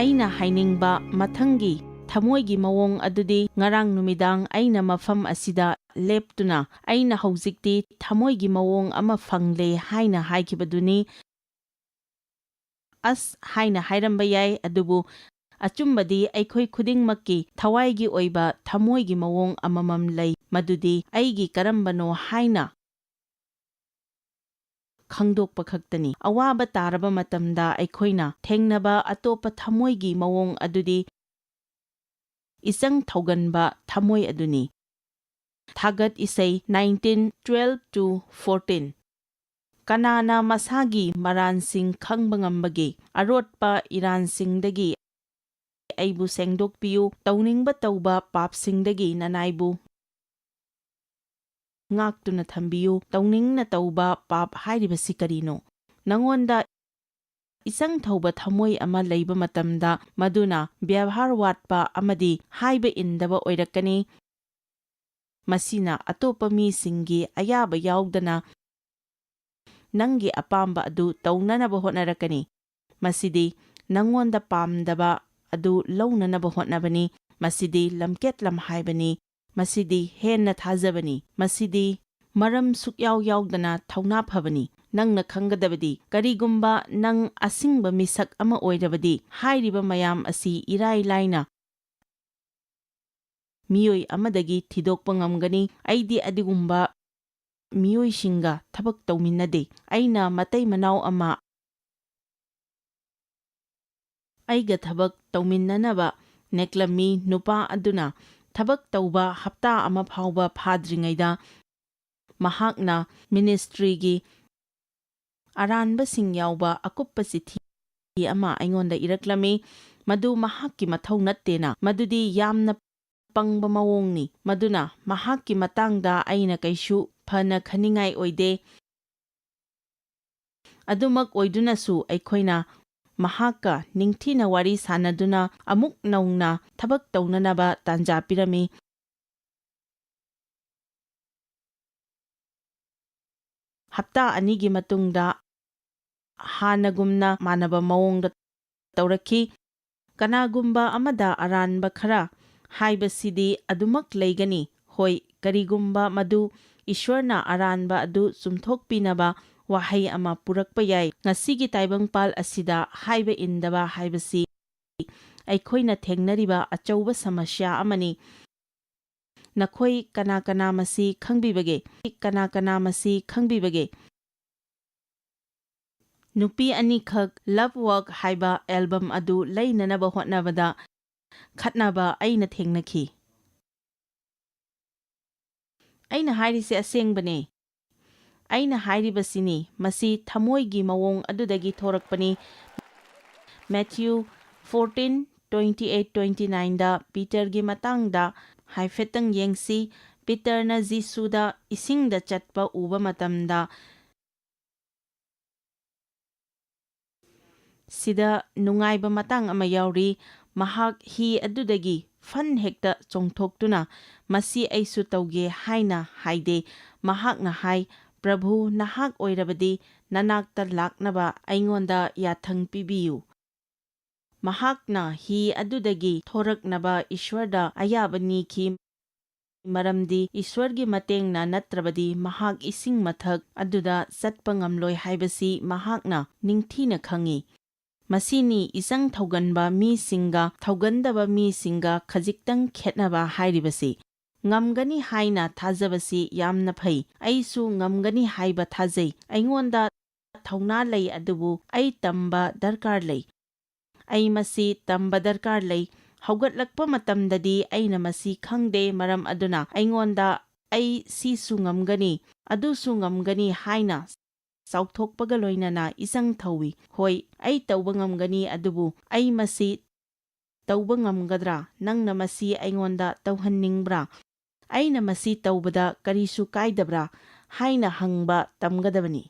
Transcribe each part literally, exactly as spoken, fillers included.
ꯑꯩꯅ ꯍꯥꯏꯅꯤꯡꯕ ꯃꯊꯪꯒꯤ ꯊꯃꯣꯏꯒꯤ ꯃꯑꯣꯡ ꯑꯗꯨꯗꯤ ꯉꯔꯥꯡ ꯅꯨꯃꯤꯗꯥꯡ ꯑꯩꯅ ꯃꯐꯝ ꯑꯁꯤꯗ ꯂꯦꯞꯇꯨꯅ ꯑꯩꯅ ꯍꯧꯖꯤꯛꯇꯤ ꯊꯃꯣꯏꯒꯤ ꯃꯑꯣꯡ ꯑꯃ ꯐꯪꯂꯦ ꯍꯥꯏꯅ ꯍꯥꯏꯈꯤꯕꯗꯨꯅꯤ꯫ ꯑꯁ ꯍꯥꯏꯅ ꯍꯥꯏꯔꯝꯕ ꯌꯥꯏ, ꯑꯗꯨꯕꯨ ꯑꯆꯨꯝꯕꯗꯤ ꯑꯩꯈꯣꯏ ꯈꯨꯗꯤꯡꯃꯛꯀꯤ ꯊꯋꯥꯏꯒꯤ ꯑꯣꯏꯕ ꯊꯃꯣꯏꯒꯤ ꯃꯑꯣꯡ ꯑꯃꯃꯝ ꯂꯩ, ꯃꯗꯨꯗꯤ ꯑꯩꯒꯤ ꯀꯔꯝꯕꯅꯣ ꯍꯥꯏꯅ ꯈꯪꯗꯣꯛꯄ ꯈꯛꯇꯅꯤ꯫ ꯑꯋꯥꯕ ꯇꯥꯔꯕ ꯃꯇꯝꯗ ꯑꯩꯈꯣꯏꯅ ꯊꯦꯡꯅꯕ ꯑꯇꯣꯞꯄ ꯊꯃꯣꯏꯒꯤ ꯃꯑꯣꯡ ꯑꯗꯨꯗꯤ ꯏꯆꯪ ꯊꯧꯒꯟꯕ ꯊꯃꯣꯏ ꯑꯗꯨꯅꯤ꯫ ꯊꯥꯒꯠ ꯏꯁꯩ nineteen twelve to fourteen꯫ ꯀꯅꯥꯅ ꯃꯁꯥꯒꯤ ꯃꯔꯥꯟꯁꯤꯡ ꯈꯪꯕ ꯉꯝꯕꯒꯦ? ꯑꯔꯣꯠꯄ ꯏꯔꯥꯟꯁꯤꯡꯗꯒꯤ ꯑꯩꯕꯨ ꯁꯦꯡꯗꯣꯛꯄꯤꯌꯨ, ꯇꯧꯅꯤꯡꯕ ꯇꯧꯕ ꯄꯥꯞꯁꯤꯡꯗꯒꯤ ꯅꯅꯥꯏꯕꯨ ꯉꯥꯛꯇꯨꯅ ꯊꯝꯕꯤꯌꯨ꯫ ꯇꯧꯅꯤꯡꯅ ꯇꯧꯕ ꯄꯥꯞ ꯍꯥꯏꯔꯤꯕꯁꯤ ꯀꯔꯤꯅꯣ? ꯅꯉꯣꯟꯗ ꯏꯆꯪ ꯊꯧꯕ ꯊꯃꯣꯏ ꯑꯃ ꯂꯩꯕ ꯃꯇꯝꯗ, ꯃꯗꯨꯅ ꯕꯦꯕꯥꯔ ꯋꯥꯠꯄ ꯑꯃꯗꯤ ꯍꯥꯏꯕ ꯏꯟꯗꯕ ꯑꯣꯏꯔꯛꯀꯅꯤ꯫ ꯃꯁꯤꯅ ꯑꯇꯣꯞꯄ ꯃꯤꯁꯤꯡꯒꯤ ꯑꯌꯥꯕ ꯌꯥꯎꯗꯅ ꯅꯪꯒꯤ ꯑꯄꯥꯝꯕ ꯑꯗꯨ ꯇꯧꯅꯅꯕ ꯍꯣꯠꯅꯔꯛꯀꯅꯤ꯫ ꯃꯁꯤꯗꯤ ꯅꯪꯉꯣꯟꯗ ꯄꯥꯝꯗꯕ ꯑꯗꯨ ꯂꯧꯅꯅꯕ ꯍꯣꯠꯅꯕꯅꯤ꯫ ꯃꯁꯤꯗꯤ ꯂꯝꯀꯦꯠ ꯂꯝꯍꯥꯏꯕꯅꯤ꯫ ꯃꯁꯤꯗꯤ ꯍꯦꯟꯅ ꯊꯥꯖꯕꯅꯤ꯫ ꯃꯁꯤꯗꯤ ꯃꯔꯝ ꯁꯨꯛꯌꯥꯎ ꯌꯥꯎꯗꯅ ꯊꯧꯅꯥ ꯐꯕꯅꯤ꯫ ꯅꯪꯅ ꯈꯪꯒꯗꯕꯗꯤ, ꯀꯔꯤꯒꯨꯝꯕ ꯅꯪ ꯑꯁꯤꯡꯕ ꯃꯤꯁꯛ ꯑꯃ ꯑꯣꯏꯔꯕꯗꯤ, ꯍꯥꯏꯔꯤꯕ ꯃꯌꯥꯝ ꯑꯁꯤ ꯏꯔꯥꯏ ꯂꯥꯏꯅ ꯃꯤꯑꯣꯏ ꯑꯃꯗꯒꯤ ꯊꯤꯗꯣꯛꯄ ꯉꯝꯒꯅꯤ꯫ ꯑꯩꯗꯤ ꯑꯗꯨꯒꯨꯝꯕ ꯃꯤꯑꯣꯏꯁꯤꯡꯒ ꯊꯕꯛ ꯇꯧꯃꯤꯟꯅꯗꯦ꯫ ꯑꯩꯅ ꯃꯇꯩ ꯃꯅꯥꯎ ꯑꯃ ꯑꯩꯒ ꯊꯕꯛ ꯇꯧꯃꯤꯟꯅꯅꯕ ꯅꯦꯛꯂꯝꯃꯤ꯫ ꯅꯨꯄꯥ ꯑꯗꯨꯅ ꯊꯕꯛ ꯇꯧꯕ ꯍꯞꯇꯥ ꯑꯃ ꯐꯥꯎꯕ ꯐꯥꯗ꯭ꯔꯤꯉꯩꯗ ꯃꯍꯥꯛꯅ ꯃꯤꯅꯤꯁꯇ꯭ꯔꯤꯒꯤ ꯑꯔꯥꯟꯕꯁꯤꯡ ꯌꯥꯎꯕ ꯑꯀꯨꯞꯄ ꯆꯤꯊꯤ ꯑꯃ ꯑꯩꯉꯣꯟꯗ ꯏꯔꯛꯂꯝꯃꯤ꯫ ꯃꯗꯨ ꯃꯍꯥꯛꯀꯤ ꯃꯊꯧ ꯅꯠꯇꯦꯅ, ꯃꯗꯨꯗꯤ ꯌꯥꯝꯅ ꯄꯪꯕ ꯃꯑꯣꯡꯅꯤ꯫ ꯃꯗꯨꯅ ꯃꯍꯥꯛꯀꯤ ꯃꯇꯥꯡꯗ ꯑꯩꯅ ꯀꯩꯁꯨ ꯐꯅ ꯈꯟꯅꯤꯡꯉꯥꯏ ꯑꯣꯏꯗꯦ꯫ ꯑꯗꯨꯃꯛ ꯑꯣꯏꯗꯨꯅꯁꯨ ꯑꯩꯈꯣꯏꯅ ꯃꯍꯥꯛꯀ ꯅꯤꯡꯊꯤꯅ ꯋꯥꯔꯤ ꯁꯥꯅꯗꯨꯅ ꯑꯃꯨꯛ ꯅꯧꯅ ꯊꯕꯛ ꯇꯧꯅꯅꯕ ꯇꯥꯟꯖꯥ ꯄꯤꯔꯝꯃꯤ꯫ ꯍꯞꯇꯥ ꯑꯅꯤꯒꯤ ꯃꯇꯨꯡꯗ ꯍꯥꯟꯅꯒꯨꯝꯅ ꯃꯥꯟꯅꯕ ꯃꯑꯣꯡꯗ ꯇꯧꯔꯛꯈꯤ꯫ ꯀꯅꯥꯒꯨꯝꯕ ꯑꯃꯗ ꯑꯔꯥꯟꯕ ꯈꯔ ꯍꯥꯏꯕꯁꯤꯗꯤ ꯑꯗꯨꯃꯛ ꯂꯩꯒꯅꯤ꯫ ꯍꯣꯏ, ꯀꯔꯤꯒꯨꯝꯕ ꯃꯗꯨ ꯏꯁ꯭ꯋꯔꯅ ꯑꯔꯥꯟꯕ ꯑꯗꯨ ꯆꯨꯝꯊꯣꯛꯄꯤꯅꯕ ꯋꯥꯍꯩ ꯑꯃ ꯄꯨꯔꯛꯄ ꯌꯥꯏ꯫ ꯉꯁꯤꯒꯤ ꯇꯥꯏꯕꯪꯄꯥꯜ ꯑꯁꯤꯗ ꯍꯥꯏꯕ ꯏꯟꯗꯕ ꯍꯥꯏꯕꯁꯤ ꯑꯩꯈꯣꯏꯅ ꯊꯦꯡꯅꯔꯤꯕ ꯑꯆꯧꯕ ꯁꯃꯁ꯭ꯌꯥ ꯑꯃꯅꯤ꯫ ꯅꯈꯣꯏ ꯀꯅꯥ ꯀꯅꯥ ꯃꯁꯤ ꯈꯪꯕꯤꯕꯒꯦ? ꯀꯅꯥ ꯀꯅꯥ ꯃꯁꯤ ꯈꯪꯕꯤꯕꯒꯦ? ꯅꯨꯄꯤ ꯑꯅꯤꯈꯛ Love Walk ꯍꯥꯏꯕ ꯑꯦꯜꯕꯝ ꯑꯗꯨ ꯂꯩꯅꯅꯕ ꯍꯣꯠꯅꯕꯗ ꯈꯠꯅꯕ ꯑꯩꯅ ꯊꯦꯡꯅꯈꯤ꯫ ꯑꯩꯅ ꯍꯥꯏꯔꯤꯁꯦ ꯑꯁꯦꯡꯕꯅꯦ꯫ ꯑꯩꯅ ꯍꯥꯏꯔꯤꯕꯁꯤꯅꯤ, ꯃꯁꯤ ꯊꯃꯣꯏꯒꯤ ꯃꯑꯣꯡ ꯑꯗꯨꯗꯒꯤ ꯊꯣꯔꯛꯄꯅꯤ꯫ Matthew fourteen twenty eight twenty nine ꯗ ꯄꯤꯇꯔꯒꯤ ꯃꯇꯥꯡꯗ ꯍꯥꯏꯐꯦꯠꯇꯪ ꯌꯦꯡꯁꯤ꯫ ꯄꯤꯇꯔꯅ ꯖꯤꯁꯨꯗ ꯏꯁꯤꯡꯗ ꯆꯠꯄ ꯎꯕ ꯃꯇꯝꯗ, ꯁꯤꯗ ꯅꯨꯡꯉꯥꯏꯕ ꯃꯇꯥꯡ ꯑꯃ ꯌꯥꯎꯔꯤ꯫ ꯃꯍꯥꯛ ꯍꯤ ꯑꯗꯨꯗꯒꯤ ꯐꯟ ꯍꯦꯛꯇ ꯆꯣꯡꯊꯣꯛꯇꯨꯅ, "ꯃꯁꯤ ꯑꯩꯁꯨ ꯇꯧꯒꯦ" ꯍꯥꯏꯅ ꯍꯥꯏꯗꯦ꯫ ꯃꯍꯥꯛꯅ ꯍꯥꯏ, "ꯄ꯭ꯔꯚꯨ, ꯅꯍꯥꯛ ꯑꯣꯏꯔꯕꯗꯤ ꯅꯅꯥꯛꯇ ꯂꯥꯛꯅꯕ ꯑꯩꯉꯣꯟꯗ ꯌꯥꯊꯪ ꯄꯤꯕꯤꯌꯨ"꯫ ꯃꯍꯥꯛꯅ ꯍꯤ ꯑꯗꯨꯗꯒꯤ ꯊꯣꯔꯛꯅꯕ ꯏꯁ꯭ꯋꯔꯗ ꯑꯌꯥꯕ ꯅꯤꯈꯤ, ꯃꯔꯝꯗꯤ ꯏꯁ꯭ꯋꯔꯒꯤ ꯃꯇꯦꯡꯅ ꯅꯠꯇ꯭ꯔꯕꯗꯤ ꯃꯍꯥꯛ ꯏꯁꯤꯡ ꯃꯊꯛ ꯑꯗꯨꯗ ꯆꯠꯄ ꯉꯝꯂꯣꯏ ꯍꯥꯏꯕꯁꯤ ꯃꯍꯥꯛꯅ ꯅꯤꯡꯊꯤꯅ ꯈꯪꯏ꯫ ꯃꯁꯤꯅꯤ ꯏꯆꯪ ꯊꯧꯒꯟꯕ ꯃꯤꯁꯤꯡꯒ ꯊꯧꯒꯟꯗꯕ ꯃꯤꯁꯤꯡꯒ ꯈꯖꯤꯛꯇꯪ ꯈꯦꯠꯅꯕ ꯍꯥꯏꯔꯤꯕꯁꯤ꯫ ꯉꯝꯒꯅꯤ ꯍꯥꯏꯅ ꯊꯥꯖꯕꯁꯤ ꯌꯥꯝꯅ ꯐꯩ꯫ ꯑꯩꯁꯨ ꯉꯝꯒꯅꯤ ꯍꯥꯏꯕ ꯊꯥꯖꯩ꯫ ꯑꯩꯉꯣꯟꯗ ꯊꯧꯅꯥ ꯂꯩ, ꯑꯗꯨꯕꯨ ꯑꯩ ꯇꯝꯕ ꯗꯔꯀꯥꯔ ꯂꯩ꯫ ꯑꯩ ꯃꯁꯤ ꯇꯝꯕ ꯗꯔꯀꯥꯔ ꯂꯩ꯫ ꯍꯧꯒꯠꯂꯛꯄ ꯃꯇꯝꯗꯗꯤ ꯑꯩꯅ ꯃꯁꯤ ꯈꯪꯗꯦ, ꯃꯔꯝ ꯑꯗꯨꯅ ꯑꯩꯉꯣꯟꯗ "ꯑꯩ ꯁꯤꯁꯨ ꯉꯝꯒꯅꯤ, ꯑꯗꯨꯁꯨ ꯉꯝꯒꯅꯤ" ꯍꯥꯏꯅ ꯆꯥꯎꯊꯣꯛꯄꯒ ꯂꯣꯏꯅꯅ ꯏꯆꯪ ꯊꯧꯏ꯫ ꯍꯣꯏ, ꯑꯩ ꯇꯧꯕ ꯉꯝꯒꯅꯤ, ꯑꯗꯨꯕꯨ ꯑꯩ ꯃꯁꯤ ꯇꯧꯕ ꯉꯝꯒꯗ꯭ꯔꯥ? ꯅꯪꯅ ꯃꯁꯤ ꯑꯩꯉꯣꯟꯗ ꯇꯧꯍꯟꯅꯤꯡꯕ꯭ꯔꯥ? ꯑꯩꯅ ꯃꯁꯤ ꯇꯧꯕꯗ ꯀꯔꯤꯁꯨ ꯀꯥꯏꯗꯕ꯭ꯔꯥ? ꯍꯥꯏꯅ ꯍꯪꯕ ꯇꯝꯒꯗꯕꯅꯤ꯫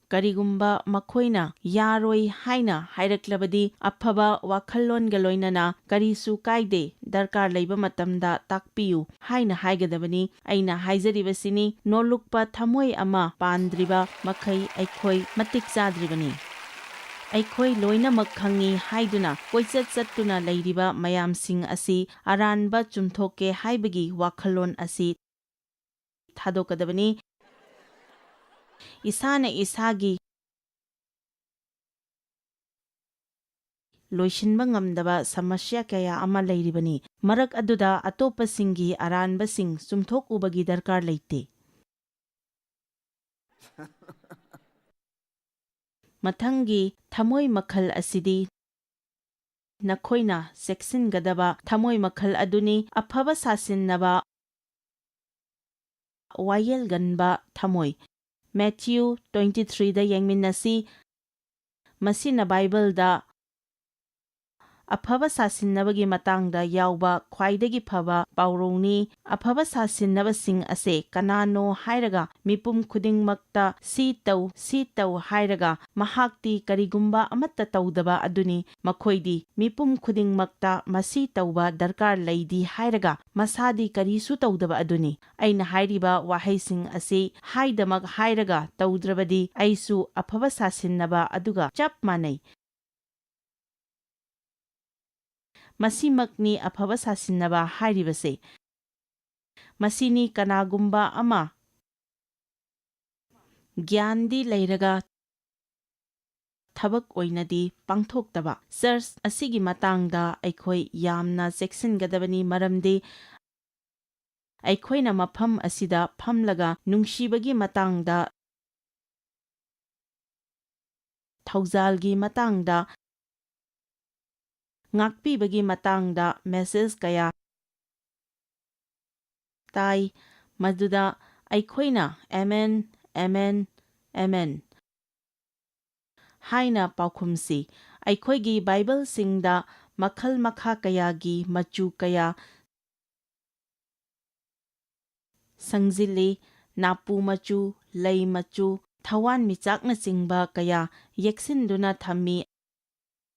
ꯀꯔꯤꯒꯨꯝꯕ ꯃꯈꯣꯏꯅ "ꯌꯥꯔꯣꯏ" ꯍꯥꯏꯅ ꯍꯥꯏꯔꯛꯂꯕꯗꯤ, "ꯑꯐꯕ ꯋꯥꯈꯜꯂꯣꯟꯒ ꯂꯣꯏꯅꯅ ꯀꯔꯤꯁꯨ ꯀꯥꯏꯗꯦ, ꯗꯔꯀꯥꯔ ꯂꯩꯕ ꯃꯇꯝꯗ ꯇꯥꯛꯄꯤꯌꯨ" ꯍꯥꯏꯅ ꯍꯥꯏꯒꯗꯕꯅꯤ꯫ ꯑꯩꯅ ꯍꯥꯏꯖꯔꯤꯕꯁꯤꯅꯤ, ꯅꯣꯜꯂꯨꯛꯄ ꯊꯃꯣꯏ ꯑꯃ ꯄꯥꯟꯗ꯭ꯔꯤꯕ ꯃꯈꯩ ꯑꯩꯈꯣꯏ ꯃꯇꯤꯛ ꯆꯥꯗ꯭ꯔꯤꯕꯅꯤ꯫ ꯑꯩꯈꯣꯏ ꯂꯣꯏꯅꯃꯛ ꯈꯪꯏ ꯍꯥꯏꯗꯨꯅ ꯀꯣꯏꯆꯠ ꯆꯠꯇꯨꯅ ꯂꯩꯔꯤꯕ ꯃꯌꯥꯝꯁꯤꯡ ꯑꯁꯤ ꯑꯔꯥꯟꯕ ꯆꯨꯝꯊꯣꯛꯀꯦ ꯍꯥꯏꯕꯒꯤ ꯋꯥꯈꯜꯂꯣꯟ ꯑꯁꯤ ꯊꯥꯗꯣꯛꯀꯗꯕꯅꯤ꯫ ꯏꯁꯥꯅ ꯏꯁꯥꯒꯤ ꯂꯣꯏꯁꯤꯟꯕ ꯉꯝꯗꯕ ꯁꯃꯁ꯭ꯌꯥ ꯀꯌꯥ ꯑꯃ ꯂꯩꯔꯤꯕꯅꯤ꯫ ꯃꯔꯛ ꯑꯗꯨꯗ ꯑꯇꯣꯞꯄꯁꯤꯡꯒꯤ ꯑꯔꯥꯟꯕꯁꯤꯡ ꯆꯨꯝꯊꯣꯛꯎꯕꯒꯤ ꯗꯔꯀꯥꯔ ꯂꯩꯇꯦ꯫ ꯃꯊꯪꯒꯤ ꯊꯃꯣꯏ ꯃꯈꯜ ꯑꯁꯤꯗꯤ ꯅꯈꯣꯏꯅ ꯆꯦꯛꯁꯤꯟꯒꯗꯕ ꯊꯃꯣꯏ ꯃꯈꯜ ꯑꯗꯨꯅꯤ, ꯑꯐꯕ ꯁꯥꯁꯤꯟꯅꯕ, ꯋꯥꯌꯦꯜꯒꯟꯕ ꯊꯃꯣꯏ꯫ ꯃꯦꯊ꯭ꯌꯨ ꯇ꯭ꯋꯦꯟꯇꯤ ꯊ꯭ꯔꯤꯗ ꯌꯦꯡꯃꯤꯟꯅꯁꯤ꯫ ꯃꯁꯤꯅ ꯕꯥꯏꯕꯜꯗ ꯑꯐꯕ ꯁꯥꯁꯤꯟꯅꯕꯒꯤ ꯃꯇꯥꯡꯗ ꯌꯥꯎꯕ ꯈ꯭ꯋꯥꯏꯗꯒꯤ ꯐꯕ ꯄꯥꯎꯔꯧꯅꯤ꯫ ꯑꯐꯕ ꯁꯥꯁꯤꯟꯅꯕꯁꯤꯡ ꯑꯁꯦ ꯀꯅꯥꯅꯣ ꯍꯥꯏꯔꯒ ꯃꯤꯄꯨꯝ ꯈꯨꯗꯤꯡꯃꯛꯇ "ꯁꯤ ꯇꯧ, ꯁꯤ ꯇꯧ" ꯍꯥꯏꯔꯒ ꯃꯍꯥꯛꯇꯤ ꯀꯔꯤꯒꯨꯝꯕ ꯑꯃꯠꯇ ꯇꯧꯗꯕ ꯑꯗꯨꯅꯤ꯫ ꯃꯈꯣꯏꯗꯤ ꯃꯤꯄꯨꯝ ꯈꯨꯗꯤꯡꯃꯛꯇ "ꯃꯁꯤ ꯇꯧꯕ ꯗꯔꯀꯥꯔ ꯂꯩꯗꯤ" ꯍꯥꯏꯔꯒ ꯃꯁꯥꯗꯤ ꯀꯔꯤꯁꯨ ꯇꯧꯗꯕ ꯑꯗꯨꯅꯤ꯫ ꯑꯩꯅ ꯍꯥꯏꯔꯤꯕ ꯋꯥꯍꯩꯁꯤꯡ ꯑꯁꯤ ꯍꯥꯏꯗꯃꯛ ꯍꯥꯏꯔꯒ ꯇꯧꯗ꯭ꯔꯕꯗꯤ ꯑꯩꯁꯨ ꯑꯐꯕ ꯁꯥꯁꯤꯟꯅꯕ ꯑꯗꯨꯒ ꯆꯞ ꯃꯥꯟꯅꯩ꯫ ꯃꯁꯤꯃꯛꯅꯤ ꯑꯐꯕ ꯁꯥꯁꯤꯟꯅꯕ ꯍꯥꯏꯔꯤꯕꯁꯦ꯫ ꯃꯁꯤꯅꯤ ꯀꯅꯥꯒꯨꯝꯕ ꯑꯃ ꯒ꯭ꯌꯥꯟꯗꯤ ꯂꯩꯔꯒ ꯊꯕꯛ ꯑꯣꯏꯅꯗꯤ ꯄꯥꯡꯊꯣꯛꯇꯕ꯫ ꯆꯔꯆ ꯑꯁꯤꯒꯤ ꯃꯇꯥꯡꯗ ꯑꯩꯈꯣꯏ ꯌꯥꯝꯅ ꯆꯦꯛꯁꯤꯟꯒꯗꯕꯅꯤ, ꯃꯔꯝꯗꯤ ꯑꯩꯈꯣꯏꯅ ꯃꯐꯝ ꯑꯁꯤꯗ ꯐꯝꯂꯒ ꯅꯨꯡꯁꯤꯕꯒꯤ ꯃꯇꯥꯡꯗ, ꯊꯧꯖꯥꯜꯒꯤ ꯃꯇꯥꯡꯗ, ꯉꯥꯛꯄꯤꯕꯒꯤ ꯃꯇꯥꯡꯗ ꯃꯦꯁꯦꯖ ꯀꯌꯥ ꯇꯥꯏ, ꯃꯗꯨꯗ ꯑꯩꯈꯣꯏꯅ "ꯑꯦꯃꯦꯟ, ꯑꯦꯃꯦꯟ, ꯑꯦꯃꯦꯟ" ꯍꯥꯏꯅ ꯄꯥꯎꯈꯨꯝꯁꯤ꯫ ꯑꯩꯈꯣꯏꯒꯤ ꯕꯥꯏꯕꯜꯁꯤꯡꯗ ꯃꯈꯜ ꯃꯈꯥ ꯀꯌꯥꯒꯤ ꯃꯆꯨ ꯀꯌꯥ ꯁꯪꯖꯤꯜꯂꯤ, ꯅꯥꯄꯨ ꯃꯆꯨ, ꯂꯩ ꯃꯆꯨ, ꯊꯋꯥꯟꯃꯤꯆꯥꯛꯅꯆꯤꯡꯕ ꯀꯌꯥ ꯌꯦꯛꯁꯤꯟꯗꯨꯅ ꯊꯝꯃꯤ,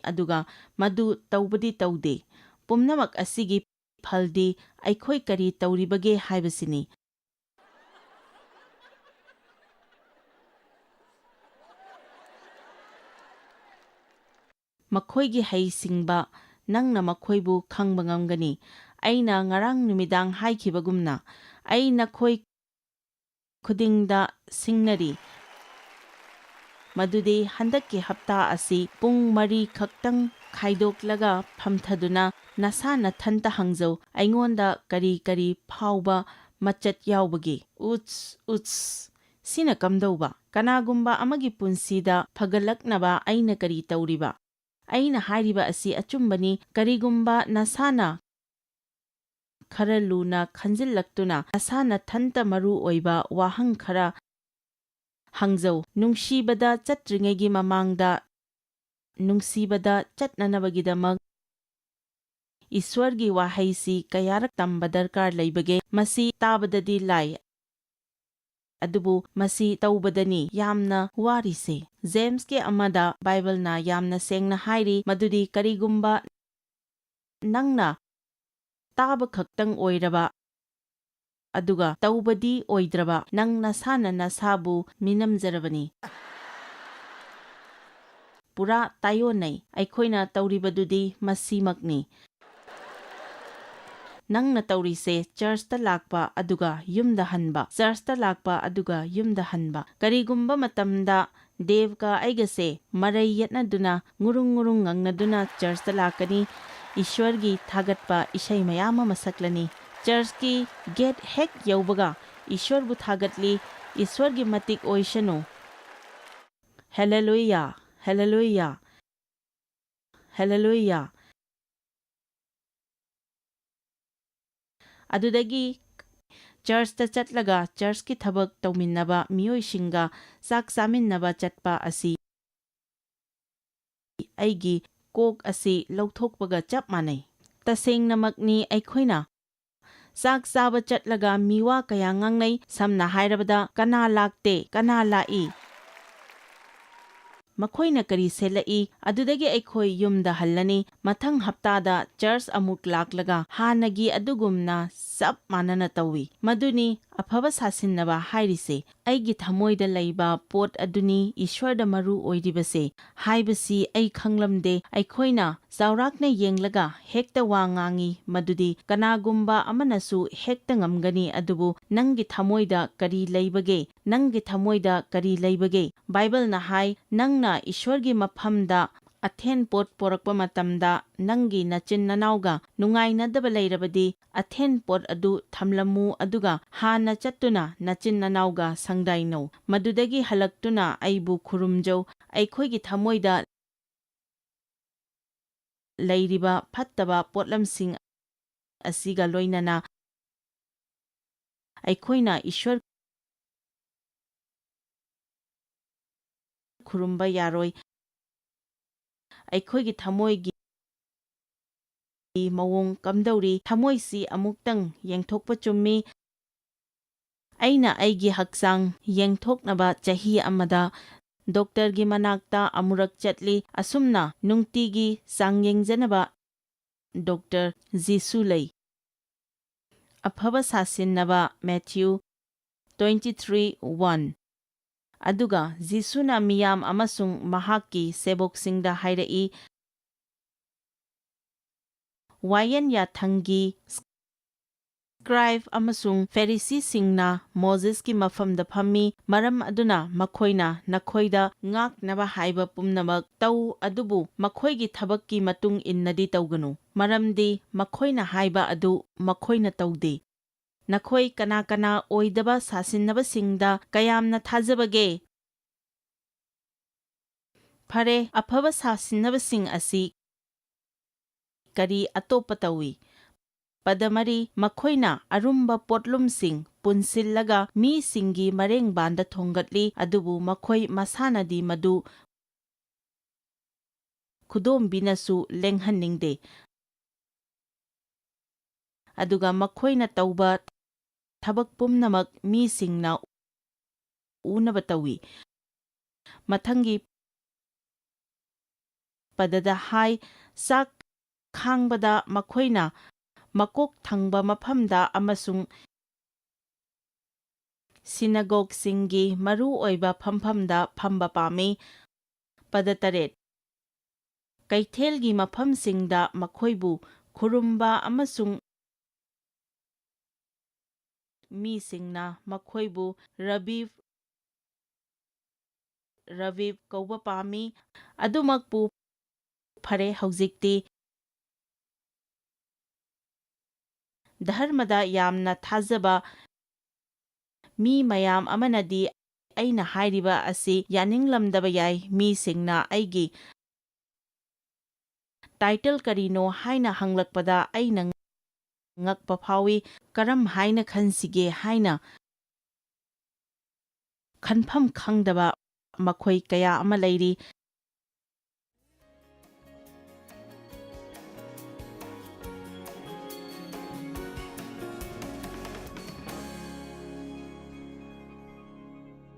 ꯑꯗꯨꯒ ꯃꯗꯨ ꯇꯧꯕꯗꯤ ꯇꯧꯗꯦ꯫ ꯄꯨꯝꯅꯃꯛ ꯑꯁꯤꯒꯤ ꯐꯜꯗꯤ ꯑꯩꯈꯣꯏ ꯀꯔꯤ ꯇꯧꯔꯤꯕꯒꯦ ꯍꯥꯏꯕꯁꯤꯅꯤ꯫ ꯃꯈꯣꯏꯒꯤ ꯍꯩꯁꯤꯡꯕ, ꯅꯪꯅ ꯃꯈꯣꯏꯕꯨ ꯈꯪꯕ ꯉꯝꯒꯅꯤ꯫ ꯑꯩꯅ ꯉꯔꯥꯡ ꯅꯨꯃꯤꯗꯥꯡ ꯍꯥꯏꯈꯤꯕꯒꯨꯝꯅ, ꯑꯩ ꯅꯈꯣꯏ ꯈꯨꯗꯤꯡꯗ ꯁꯤꯡꯅꯔꯤ꯫ ꯃꯗꯨꯗꯤ ꯍꯟꯗꯛꯀꯤ ꯍꯞꯇꯥ ꯑꯁꯤ ꯄꯨꯡ ꯃꯔꯤ ꯈꯛꯇꯪ ꯈꯥꯏꯗꯣꯛꯂꯒ ꯐꯝꯊꯗꯨꯅ ꯅꯁꯥ ꯅꯊꯟꯇ ꯍꯪꯖꯧ, "ꯑꯩꯉꯣꯟꯗ ꯀꯔꯤ ꯀꯔꯤ ꯐꯥꯎꯕ ꯃꯆꯠ ꯌꯥꯎꯕꯒꯦ? ꯎꯠꯁ, ꯎꯠꯁ, ꯁꯤꯅ ꯀꯝꯗꯧꯕ? ꯀꯅꯥꯒꯨꯝꯕ ꯑꯃꯒꯤ ꯄꯨꯟꯁꯤꯗ ꯐꯒꯠꯂꯛꯅꯕ ꯑꯩꯅ ꯀꯔꯤ ꯇꯧꯔꯤꯕ?" ꯑꯩꯅ ꯍꯥꯏꯔꯤꯕ ꯑꯁꯤ ꯑꯆꯨꯝꯕꯅꯤ꯫ ꯀꯔꯤꯒꯨꯝꯕ ꯅꯁꯥꯅ ꯈꯔ ꯂꯨꯅ ꯈꯟꯖꯤꯜꯂꯛꯇꯨꯅ ꯅꯁꯥ ꯅꯊꯟꯇ ꯃꯔꯨ ꯑꯣꯏꯕ ꯋꯥꯍꯪ ꯈꯔ ꯍꯪꯖꯧ꯫ ꯅꯨꯡꯁꯤꯕꯗ ꯆꯠꯇ꯭ꯔꯤꯉꯩꯒꯤ ꯃꯃꯥꯡꯗ ꯅꯨꯡꯁꯤꯕꯗ ꯆꯠꯅꯅꯕꯒꯤꯗꯃꯛ ꯏꯁ꯭ꯋꯔꯒꯤ ꯋꯥꯍꯩꯁꯤ ꯀꯌꯥꯔꯛ ꯇꯝꯕ ꯗꯔꯀꯥꯔ ꯂꯩꯕꯒꯦ? ꯃꯁꯤ ꯇꯥꯕꯗꯗꯤ ꯂꯥꯏ, ꯑꯗꯨꯕꯨ ꯃꯁꯤ ꯇꯧꯕꯗꯅꯤ ꯌꯥꯝꯅ ꯋꯥꯔꯤꯁꯦ꯫ ꯖꯦꯝꯁꯀꯤ ꯑꯃꯗ ꯕꯥꯏꯕꯜꯅ ꯌꯥꯝꯅ ꯁꯦꯡꯅ ꯍꯥꯏꯔꯤ ꯃꯗꯨꯗꯤ ꯀꯔꯤꯒꯨꯝꯕ ꯅꯪꯅ ꯇꯥꯕ ꯈꯛꯇꯪ ꯑꯣꯏꯔꯕ ꯑꯗꯨꯒ ꯇꯧꯕꯗꯤ ꯑꯣꯏꯗ꯭ꯔꯕ, ꯅꯪ ꯅꯁꯥꯅ ꯅꯁꯥꯕꯨ ꯃꯤꯅꯝꯖꯔꯕꯅꯤ꯫ ꯄꯨꯔꯥ ꯇꯥꯏꯑꯣꯟꯅꯩ꯫ ꯑꯩꯈꯣꯏꯅ ꯇꯧꯔꯤꯕꯗꯨꯗꯤ ꯃꯁꯤꯃꯛꯅꯤ꯫ ꯅꯪꯅ ꯇꯧꯔꯤꯁꯦ ꯆꯔꯆꯇ ꯂꯥꯛꯄ ꯑꯗꯨꯒ ꯌꯨꯝꯗ ꯍꯟꯕ, ꯆꯔꯆꯇ ꯂꯥꯛꯄ ꯑꯗꯨꯒ ꯌꯨꯝꯗ ꯍꯟꯕ꯫ ꯀꯔꯤꯒꯨꯝꯕ ꯃꯇꯝꯗ ꯗꯦꯕꯀ ꯑꯩꯒꯁꯦ ꯃꯔꯩ ꯌꯦꯠꯅꯗꯨꯅ ꯉꯨꯔꯨꯡ ꯉꯨꯔꯨꯡ ꯉꯪꯅꯗꯨꯅ ꯆꯔꯆꯇ ꯂꯥꯛꯀꯅꯤ꯫ ꯏꯁ꯭ꯋꯔꯒꯤ ꯊꯥꯒꯠꯄ ꯏꯁꯩ ꯃꯌꯥꯝ ꯑꯃ ꯁꯛꯂꯅꯤ꯫ ꯆꯔꯆꯀꯤ ꯒꯦꯠ ꯍꯦꯛ ꯌꯧꯕꯒ ꯏꯁ꯭ꯋꯔꯕꯨ ꯊꯥꯒꯠꯂꯤ, "ꯏꯁ꯭ꯋꯔꯒꯤ ꯃꯇꯤꯛ ꯑꯣꯏꯁꯅꯨ꯫ ꯍꯦꯂꯦꯂꯨꯌꯥ, ꯍꯦꯂꯦꯂꯨꯌꯥ, ꯍꯦꯂꯦꯂꯨꯌꯥ"꯫ ꯑꯗꯨꯗꯒꯤ ꯆꯔꯆꯇ ꯆꯠꯂꯒ ꯆꯔꯆꯀꯤ ꯊꯕꯛ ꯇꯧꯃꯤꯟꯅꯕ ꯃꯤꯑꯣꯏꯁꯤꯡꯒ ꯆꯥꯛ ꯆꯥꯃꯤꯟꯅꯕ ꯆꯠꯄ ꯑꯁꯤ ꯑꯩꯒꯤ ꯀꯣꯛ ꯑꯁꯤ ꯂꯧꯊꯣꯛꯄꯒ ꯆꯞ ꯃꯥꯟꯅꯩ꯫ ꯇꯁꯦꯡꯅꯃꯛꯅꯤ, ꯑꯩꯈꯣꯏꯅ ꯆꯥꯛ ꯆꯥꯕ ꯆꯠꯂꯒ ꯃꯤꯋꯥ ꯀꯌꯥ ꯉꯥꯡꯅꯩ꯫ ꯁꯝꯅ ꯍꯥꯏꯔꯕꯗ, "ꯀꯅꯥ ꯂꯥꯛꯇꯦ? ꯀꯅꯥ ꯂꯥꯛꯏ?" ꯃꯈꯣꯏꯅ ꯀꯔꯤ ꯁꯦꯠꯂꯛꯏ, ꯑꯗꯨꯗꯒꯤ ꯑꯩꯈꯣꯏ ꯌꯨꯝꯗ ꯍꯜꯂꯅꯤ꯫ ꯃꯊꯪ ꯍꯞꯇꯥꯗ ꯆꯔꯆ ꯑꯃꯨꯛ ꯂꯥꯛꯂꯒ ꯍꯥꯟꯅꯒꯤ ꯑꯗꯨꯒꯨꯝꯅ ꯆꯞ ꯃꯥꯟꯅꯅ ꯇꯧꯏ꯫ ꯃꯗꯨꯅꯤ ꯑꯐꯕ ꯁꯥꯁꯤꯟꯅꯕ ꯍꯥꯏꯔꯤꯁꯦ꯫ "ꯑꯩꯒꯤ ꯊꯃꯣꯏꯗ ꯂꯩꯕ ꯄꯣꯠ ꯑꯗꯨꯅꯤ ꯏꯁ꯭ꯋꯔꯗ ꯃꯔꯨ ꯑꯣꯏꯔꯤꯕꯁꯦ" ꯍꯥꯏꯕꯁꯤ ꯑꯩ ꯈꯪꯂꯝꯗꯦ꯫ ꯑꯩꯈꯣꯏꯅ ꯆꯥꯎꯔꯥꯛꯅ ꯌꯦꯡꯂꯒ ꯍꯦꯛꯇ ꯋꯥ ꯉꯥꯡꯏ, ꯃꯗꯨꯗꯤ ꯀꯅꯥꯒꯨꯝꯕ ꯑꯃꯅꯁꯨ ꯍꯦꯛꯇ ꯉꯝꯒꯅꯤ꯫ ꯑꯗꯨꯕꯨ ꯅꯪꯒꯤ ꯊꯃꯣꯏꯗ ꯀꯔꯤ ꯂꯩꯕꯒꯦ? ꯅꯪꯒꯤ ꯊꯃꯣꯏꯗ ꯀꯔꯤ ꯂꯩꯕꯒꯦ? ꯕꯥꯏꯕꯜꯅ ꯍꯥꯏ, "ꯅꯪꯅ ꯏꯁ꯭ꯋꯔꯒꯤ ꯃꯐꯝꯗ ꯑꯊꯦꯟ ꯄꯣꯠ ꯄꯣꯔꯛꯄ ꯃꯇꯝꯗ ꯅꯪꯒꯤ ꯅꯆꯤꯟ ꯅꯅꯥꯎꯒ ꯅꯨꯡꯉꯥꯏꯅꯗꯕ ꯂꯩꯔꯕꯗꯤ, ꯑꯊꯦꯟ ꯄꯣꯠ ꯑꯗꯨ ꯊꯝꯂꯝꯃꯨ, ꯑꯗꯨꯒ ꯍꯥꯟꯅ ꯆꯠꯇꯨꯅ ꯅꯆꯤꯟ ꯅꯅꯥꯎꯒ ꯁꯪꯗꯥꯏꯅꯧ꯫ ꯃꯗꯨꯗꯒꯤ ꯍꯜꯂꯛꯇꯨꯅ ꯑꯩꯕꯨ ꯈꯨꯔꯨꯝꯖꯧ"꯫ ꯑꯩꯈꯣꯏꯒꯤ ꯊꯃꯣꯏꯗ ꯂꯩꯔꯤꯕ ꯐꯠꯇꯕ ꯄꯣꯠꯂꯝꯁꯤꯡ ꯑꯁꯤꯒ ꯂꯣꯏꯅꯅ ꯑꯩꯈꯣꯏꯅ ꯏꯁ꯭ꯋꯔ ꯈꯨꯔꯨꯝꯕ ꯌꯥꯔꯣꯏ꯫ ꯑꯩꯈꯣꯏꯒꯤ ꯊꯃꯣꯏꯒꯤ ꯃꯑꯣꯡ ꯀꯝꯗꯧꯔꯤ? ꯊꯃꯣꯏꯁꯤ ꯑꯃꯨꯛꯇꯪ ꯌꯦꯡꯊꯣꯛꯄ ꯆꯨꯝꯃꯤ꯫ ꯑꯩꯅ ꯑꯩꯒꯤ ꯍꯛꯆꯥꯡ ꯌꯦꯡꯊꯣꯛꯅꯕ ꯆꯍꯤ ꯑꯃꯗ ꯗꯣꯛꯇꯔꯒꯤ ꯃꯅꯥꯛꯇ ꯑꯃꯨꯔꯛ ꯆꯠꯂꯤ꯫ ꯑꯁꯨꯝꯅ ꯅꯨꯡꯇꯤꯒꯤ ꯆꯥꯡ ꯌꯦꯡꯖꯅꯕ ꯗꯣꯛꯇꯔ ꯖꯤꯁꯨ ꯂꯩ꯫ ꯑꯐꯕ ꯁꯥꯁꯤꯟꯅꯕ ꯃꯦꯊ꯭ꯌꯨ ꯇ꯭ꯋꯦꯟꯇꯤ ꯊ꯭ꯔꯤ ꯋꯥꯟ꯫ ꯑꯗꯨꯒ ꯖꯤꯁꯨꯅ ꯃꯤꯌꯥꯝ ꯑꯃꯁꯨꯡ ꯃꯍꯥꯛꯀꯤ ꯁꯦꯕꯣꯛꯁꯤꯡꯗ ꯍꯥꯏꯔꯛꯏ, "ꯋꯥꯌꯦꯟ ꯌꯥꯊꯪꯒꯤ ꯁ꯭ꯀ꯭ꯔꯥꯏꯕ ꯑꯃꯁꯨꯡ ꯐꯦꯔꯤꯁꯤꯁꯤꯡꯅ ꯃꯣꯖꯦꯁꯀꯤ ꯃꯐꯝꯗ ꯐꯝꯃꯤ, ꯃꯔꯝ ꯑꯗꯨꯅ ꯃꯈꯣꯏꯅ ꯅꯈꯣꯏꯗ ꯉꯥꯛꯅꯕ ꯍꯥꯏꯕ ꯄꯨꯝꯅꯃꯛ ꯇꯧ, ꯑꯗꯨꯕꯨ ꯃꯈꯣꯏꯒꯤ ꯊꯕꯛꯀꯤ ꯃꯇꯨꯡ ꯏꯟꯅꯗꯤ ꯇꯧꯒꯅꯨ, ꯃꯔꯝꯗꯤ ꯃꯈꯣꯏꯅ ꯍꯥꯏꯕ ꯑꯗꯨ ꯃꯈꯣꯏꯅ ꯇꯧꯗꯦ꯫ ꯅꯈꯣꯏ ꯀꯅꯥ ꯀꯅꯥ ꯑꯣꯏꯗꯕ ꯁꯥꯁꯤꯟꯅꯕꯁꯤꯡꯗ ꯀꯌꯥꯝꯅ ꯊꯥꯖꯕꯒꯦ?" ꯐꯔꯦ, ꯑꯐꯕ ꯁꯥꯁꯤꯟꯅꯕꯁꯤꯡ ꯑꯁꯤ ꯀꯔꯤ ꯑꯇꯣꯞꯄ ꯇꯧꯏ? ꯄꯗꯃꯔꯤ, ꯃꯈꯣꯏꯅ ꯑꯔꯨꯝꯕ ꯄꯣꯠꯂꯨꯝꯁꯤꯡ ꯄꯨꯟꯁꯤꯜꯂꯒ ꯃꯤꯁꯤꯡꯒꯤ ꯃꯔꯦꯡꯕꯥꯟꯗ ꯊꯣꯡꯒꯠꯂꯤ, ꯑꯗꯨꯕꯨ ꯃꯈꯣꯏ ꯃꯁꯥꯅꯗꯤ ꯃꯗꯨ ꯈꯨꯗꯣꯝꯕꯤꯅꯁꯨ ꯂꯦꯡꯍꯟꯅꯤꯡꯗꯦ꯫ ꯑꯗꯨꯒ ꯃꯈꯣꯏꯅ ꯇꯧꯕ ꯊꯕꯛ ꯄꯨꯝꯅꯃꯛ ꯃꯤꯁꯤꯡꯅ ꯎꯅꯕ ꯇꯧꯏ꯫ ꯃꯊꯪꯒꯤ ꯄꯗꯗ ꯍꯥꯏ, ꯆꯥꯛ ꯈꯥꯡꯕꯗ ꯃꯈꯣꯏꯅ ꯃꯀꯣꯛ ꯊꯪꯕ ꯃꯐꯝꯗ ꯑꯃꯁꯨꯡ ꯁꯤꯅꯒꯣꯒꯁꯤꯡꯒꯤ ꯃꯔꯨ ꯑꯣꯏꯕ ꯐꯝꯐꯝꯗ ꯐꯝꯕ ꯄꯥꯝꯃꯤ꯫ ꯄꯗ ꯇꯔꯦꯠ, ꯀꯩꯊꯦꯜꯒꯤ ꯃꯐꯝꯁꯤꯡꯗ ꯃꯈꯣꯏꯕꯨ ꯈꯨꯔꯨꯝꯕ ꯑꯃꯁꯨꯡ ꯃꯤꯁꯤꯡꯅ ꯃꯈꯣꯏꯕꯨ ꯔꯕꯤꯕ, ꯔꯕꯤꯕ ꯀꯧꯕ ꯄꯥꯝꯃꯤ꯫ ꯑꯗꯨꯃꯛꯄꯨ ꯐꯔꯦ, ꯍꯧꯖꯤꯛꯇꯤ ꯙꯔꯃꯗ ꯌꯥꯝꯅ ꯊꯥꯖꯕ ꯃꯤ ꯃꯌꯥꯝ ꯑꯃꯅꯗꯤ ꯑꯩꯅ ꯍꯥꯏꯔꯤꯕ ꯑꯁꯤ ꯌꯥꯅꯤꯡꯂꯝꯗꯕ ꯌꯥꯏ꯫ ꯃꯤꯁꯤꯡꯅ ꯑꯩꯒꯤ ꯇꯥꯏꯇꯜ ꯀꯔꯤꯅꯣ ꯍꯥꯏꯅ ꯍꯪꯂꯛꯄꯗ ꯑꯩꯅ ꯉꯛꯄ ꯐꯥꯎꯏ꯫ ꯀꯔꯝ ꯍꯥꯏꯅ ꯈꯟꯁꯤꯒꯦ ꯍꯥꯏꯅ ꯈꯟꯐꯝ ꯈꯪꯗꯕ ꯃꯈꯣꯏ ꯀꯌꯥ ꯑꯃ ꯂꯩꯔꯤ꯫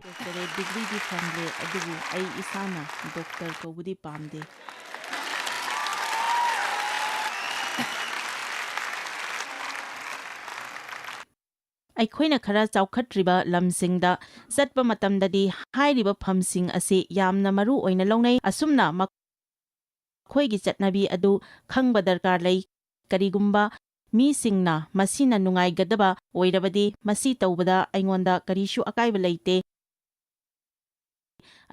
ꯗꯣꯛꯇꯔꯦꯠ ꯗꯤꯒ꯭ꯔꯤꯗꯤ ꯐꯪꯂꯦ, ꯑꯗꯨꯕꯨ ꯑꯩ ꯏꯁꯥꯅ ꯗꯣꯛꯇꯔ ꯀꯧꯕꯗꯤ ꯄꯥꯝꯗꯦ꯫ ꯑꯩꯈꯣꯏꯅ ꯈꯔ ꯆꯥꯎꯈꯠꯇ꯭ꯔꯤꯕ ꯂꯝꯁꯤꯡꯗ ꯆꯠꯄ ꯃꯇꯝꯗꯗꯤ ꯍꯥꯏꯔꯤꯕ ꯐꯝꯁꯤꯡ ꯑꯁꯤ ꯌꯥꯝꯅ ꯃꯔꯨ ꯑꯣꯏꯅ ꯂꯧꯅꯩ꯫ ꯑꯁꯨꯝꯅ ꯃꯈꯣꯏꯒꯤ ꯆꯠꯅꯕꯤ ꯑꯗꯨ ꯈꯪꯕ ꯗꯔꯀꯥꯔ ꯂꯩ꯫ ꯀꯔꯤꯒꯨꯝꯕ ꯃꯤꯁꯤꯡꯅ ꯃꯁꯤꯅ ꯅꯨꯡꯉꯥꯏꯒꯗꯕ ꯑꯣꯏꯔꯕꯗꯤ, ꯃꯁꯤ ꯇꯧꯕꯗ ꯑꯩꯉꯣꯟꯗ ꯀꯔꯤꯁꯨ ꯑꯀꯥꯏꯕ ꯂꯩꯇꯦ꯫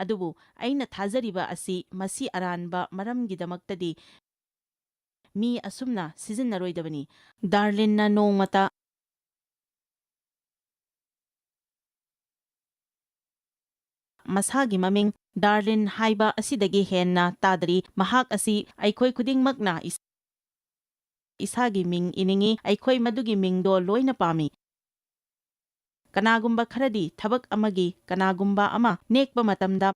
ꯑꯗꯨꯕꯨ ꯑꯩꯅ ꯊꯥꯖꯔꯤꯕ ꯑꯁꯤ ꯃꯁꯤ ꯑꯔꯥꯟꯕ ꯃꯔꯝꯒꯤꯗꯃꯛꯇꯗꯤ ꯃꯤ ꯑꯁꯨꯝꯅ ꯁꯤꯖꯤꯟꯅꯔꯣꯏꯗꯕꯅꯤ꯫ ꯗꯥꯔꯂꯤꯟꯅ ꯅꯣꯡꯃꯇ ꯃꯁꯥꯒꯤ ꯃꯃꯤꯡ ꯗꯥꯔꯂꯤꯟ ꯍꯥꯏꯕ ꯑꯁꯤꯗꯒꯤ ꯍꯦꯟꯅ ꯇꯥꯗ꯭ꯔꯤ꯫ ꯃꯍꯥꯛ ꯑꯁꯤ ꯑꯩꯈꯣꯏ ꯈꯨꯗꯤꯡꯃꯛꯅ ꯏꯁ-, ꯏꯁꯥꯒꯤ ꯃꯤꯡ ꯏꯅꯤꯡꯏ꯫ ꯑꯩꯈꯣꯏ ꯃꯗꯨꯒꯤ ꯃꯤꯡꯗꯣ ꯂꯣꯏꯅ ꯄꯥꯝꯃꯤ꯫ ꯀꯅꯥꯒꯨꯝꯕ ꯈꯔꯗꯤ ꯊꯕꯛ ꯑꯃꯒꯤ ꯀꯅꯥꯒꯨꯝꯕ ꯑꯃ ꯅꯦꯛꯄ ꯃꯇꯝꯗ,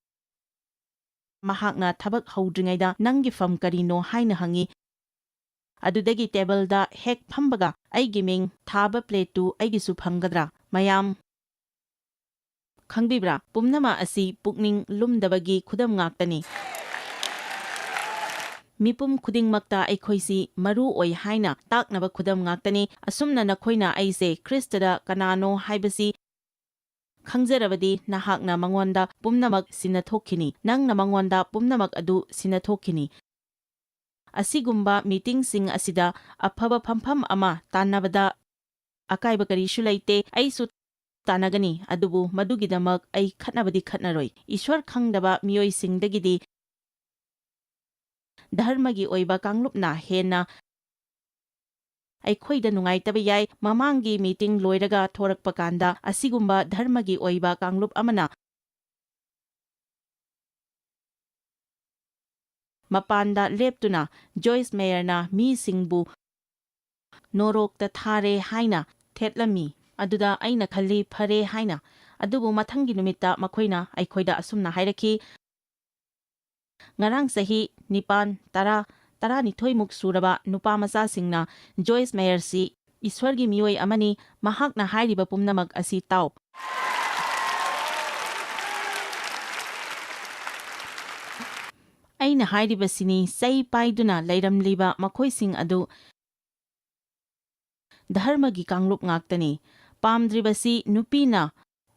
ꯃꯍꯥꯛꯅ ꯊꯕꯛ ꯍꯧꯗ꯭ꯔꯤꯉꯩꯗ "ꯅꯪꯒꯤ ꯐꯝ ꯀꯔꯤꯅꯣ?" ꯍꯥꯏꯅ ꯍꯪꯏ꯫ ꯑꯗꯨꯗꯒꯤ ꯇꯦꯕꯜꯗ ꯍꯦꯛ ꯐꯝꯕꯒ ꯑꯩꯒꯤ ꯃꯤꯡ ꯊꯥꯕ ꯄ꯭ꯂꯦꯠꯇꯨ ꯑꯩꯒꯤꯁꯨ ꯐꯪꯒꯗ꯭ꯔꯥ? ꯃꯌꯥꯝ ꯈꯪꯕꯤꯕ꯭ꯔꯥ? ꯄꯨꯝꯅꯃꯛ ꯑꯁꯤ ꯄꯨꯛꯅꯤꯡ ꯂꯨꯝꯗꯕꯒꯤ ꯈꯨꯗꯝ ꯉꯥꯛꯇꯅꯤ꯫ ꯃꯤꯄꯨꯝ ꯈꯨꯗꯤꯡꯃꯛꯇ ꯑꯩꯈꯣꯏꯁꯤ ꯃꯔꯨ ꯑꯣꯏ ꯍꯥꯏꯅ ꯇꯥꯛꯅꯕ ꯈꯨꯗꯝ ꯉꯥꯛꯇꯅꯤ꯫ ꯑꯁꯨꯝꯅ ꯅꯈꯣꯏꯅ ꯑꯩꯁꯦ ꯈ꯭ꯔꯤꯁꯇꯗ ꯀꯅꯥꯅꯣ ꯍꯥꯏꯕꯁꯤ ꯈꯪꯖꯔꯕꯗꯤ, ꯅꯍꯥꯛꯅ ꯃꯉꯣꯟꯗ ꯄꯨꯝꯅꯃꯛ ꯁꯤꯟꯅꯊꯣꯛꯈꯤꯅꯤ꯫ ꯅꯪꯅ ꯃꯉꯣꯟꯗ ꯄꯨꯝꯅꯃꯛ ꯑꯗꯨ ꯁꯤꯟꯅꯊꯣꯛꯈꯤꯅꯤ꯫ ꯑꯁꯤꯒꯨꯝꯕ ꯃꯤꯇꯤꯡꯁꯤꯡ ꯑꯁꯤꯗ ꯑꯐꯕ ꯐꯝꯐꯝ ꯑꯃ ꯇꯥꯟꯅꯕꯗ ꯑꯀꯥꯏꯕ ꯀꯔꯤꯁꯨ ꯂꯩꯇꯦ꯫ ꯑꯩꯁꯨ ꯇꯥꯟꯅꯒꯅꯤ, ꯑꯗꯨꯕꯨ ꯃꯗꯨꯒꯤꯗꯃꯛ ꯑꯩ ꯈꯠꯅꯕꯗꯤ ꯈꯠꯅꯔꯣꯏ꯫ ꯏꯁ꯭ꯋꯔ ꯈꯪꯗꯕ ꯃꯤꯑꯣꯏꯁꯤꯡꯗꯒꯤꯗꯤ ꯙꯔꯃꯒꯤ ꯑꯣꯏꯕ ꯀꯥꯡꯂꯨꯞꯅ ꯍꯦꯟꯅ ꯑꯩꯈꯣꯏꯗ ꯅꯨꯡꯉꯥꯏꯇꯕ ꯌꯥꯏ꯫ ꯃꯃꯥꯡꯒꯤ ꯃꯤꯇꯤꯡ ꯂꯣꯏꯔꯒ ꯊꯣꯔꯛꯄ ꯀꯥꯟꯗ, ꯑꯁꯤꯒꯨꯝꯕ ꯙꯔꯃꯒꯤ ꯑꯣꯏꯕ ꯀꯥꯡꯂꯨꯞ ꯑꯃꯅ ꯃꯄꯥꯟꯗ ꯂꯦꯞꯇꯨꯅ ꯖꯣꯏꯁ ꯃꯦꯌꯔꯅ ꯃꯤꯁꯤꯡꯕꯨ ꯅꯣꯔꯣꯛꯇ ꯊꯥꯔꯦ ꯍꯥꯏꯅ ꯊꯦꯠꯂꯝꯃꯤ꯫ ꯑꯗꯨꯗ ꯑꯩꯅ ꯈꯜꯂꯤ, "ꯐꯔꯦ" ꯍꯥꯏꯅ꯫ ꯑꯗꯨꯕꯨ ꯃꯊꯪꯒꯤ ꯅꯨꯃꯤꯠꯇ ꯃꯈꯣꯏꯅ ꯑꯩꯈꯣꯏꯗ ꯑꯁꯨꯝꯅ ꯍꯥꯏꯔꯛꯈꯤ, ꯉꯔꯥꯡ ꯆꯍꯤ ꯅꯤꯄꯥꯟ, ꯇꯔꯥ, ꯇꯔꯥꯅꯤꯊꯣꯏꯃꯨꯛ ꯁꯨꯔꯕ ꯅꯨꯄꯥ ꯃꯆꯥꯁꯤꯡꯅ ꯖꯣꯏꯁ ꯃꯦꯌꯔꯁꯤ ꯏꯁ꯭ꯋꯔꯒꯤ ꯃꯤꯑꯣꯏ ꯑꯃꯅꯤ, ꯃꯍꯥꯛꯅ ꯍꯥꯏꯔꯤꯕ ꯄꯨꯝꯅꯃꯛ ꯑꯁꯤ ꯇꯥꯎ꯫ ꯑꯩꯅ ꯍꯥꯏꯔꯤꯕꯁꯤꯅꯤ, ꯆꯩ ꯄꯥꯏꯗꯨꯅ ꯂꯩꯔꯝꯂꯤꯕ ꯃꯈꯣꯏꯁꯤꯡ ꯑꯗꯨ ꯙꯔꯃꯒꯤ ꯀꯥꯡꯂꯨꯞ ꯉꯥꯛꯇꯅꯤ꯫ ꯄꯥꯝꯗ꯭ꯔꯤꯕꯁꯤ ꯅꯨꯄꯤꯅ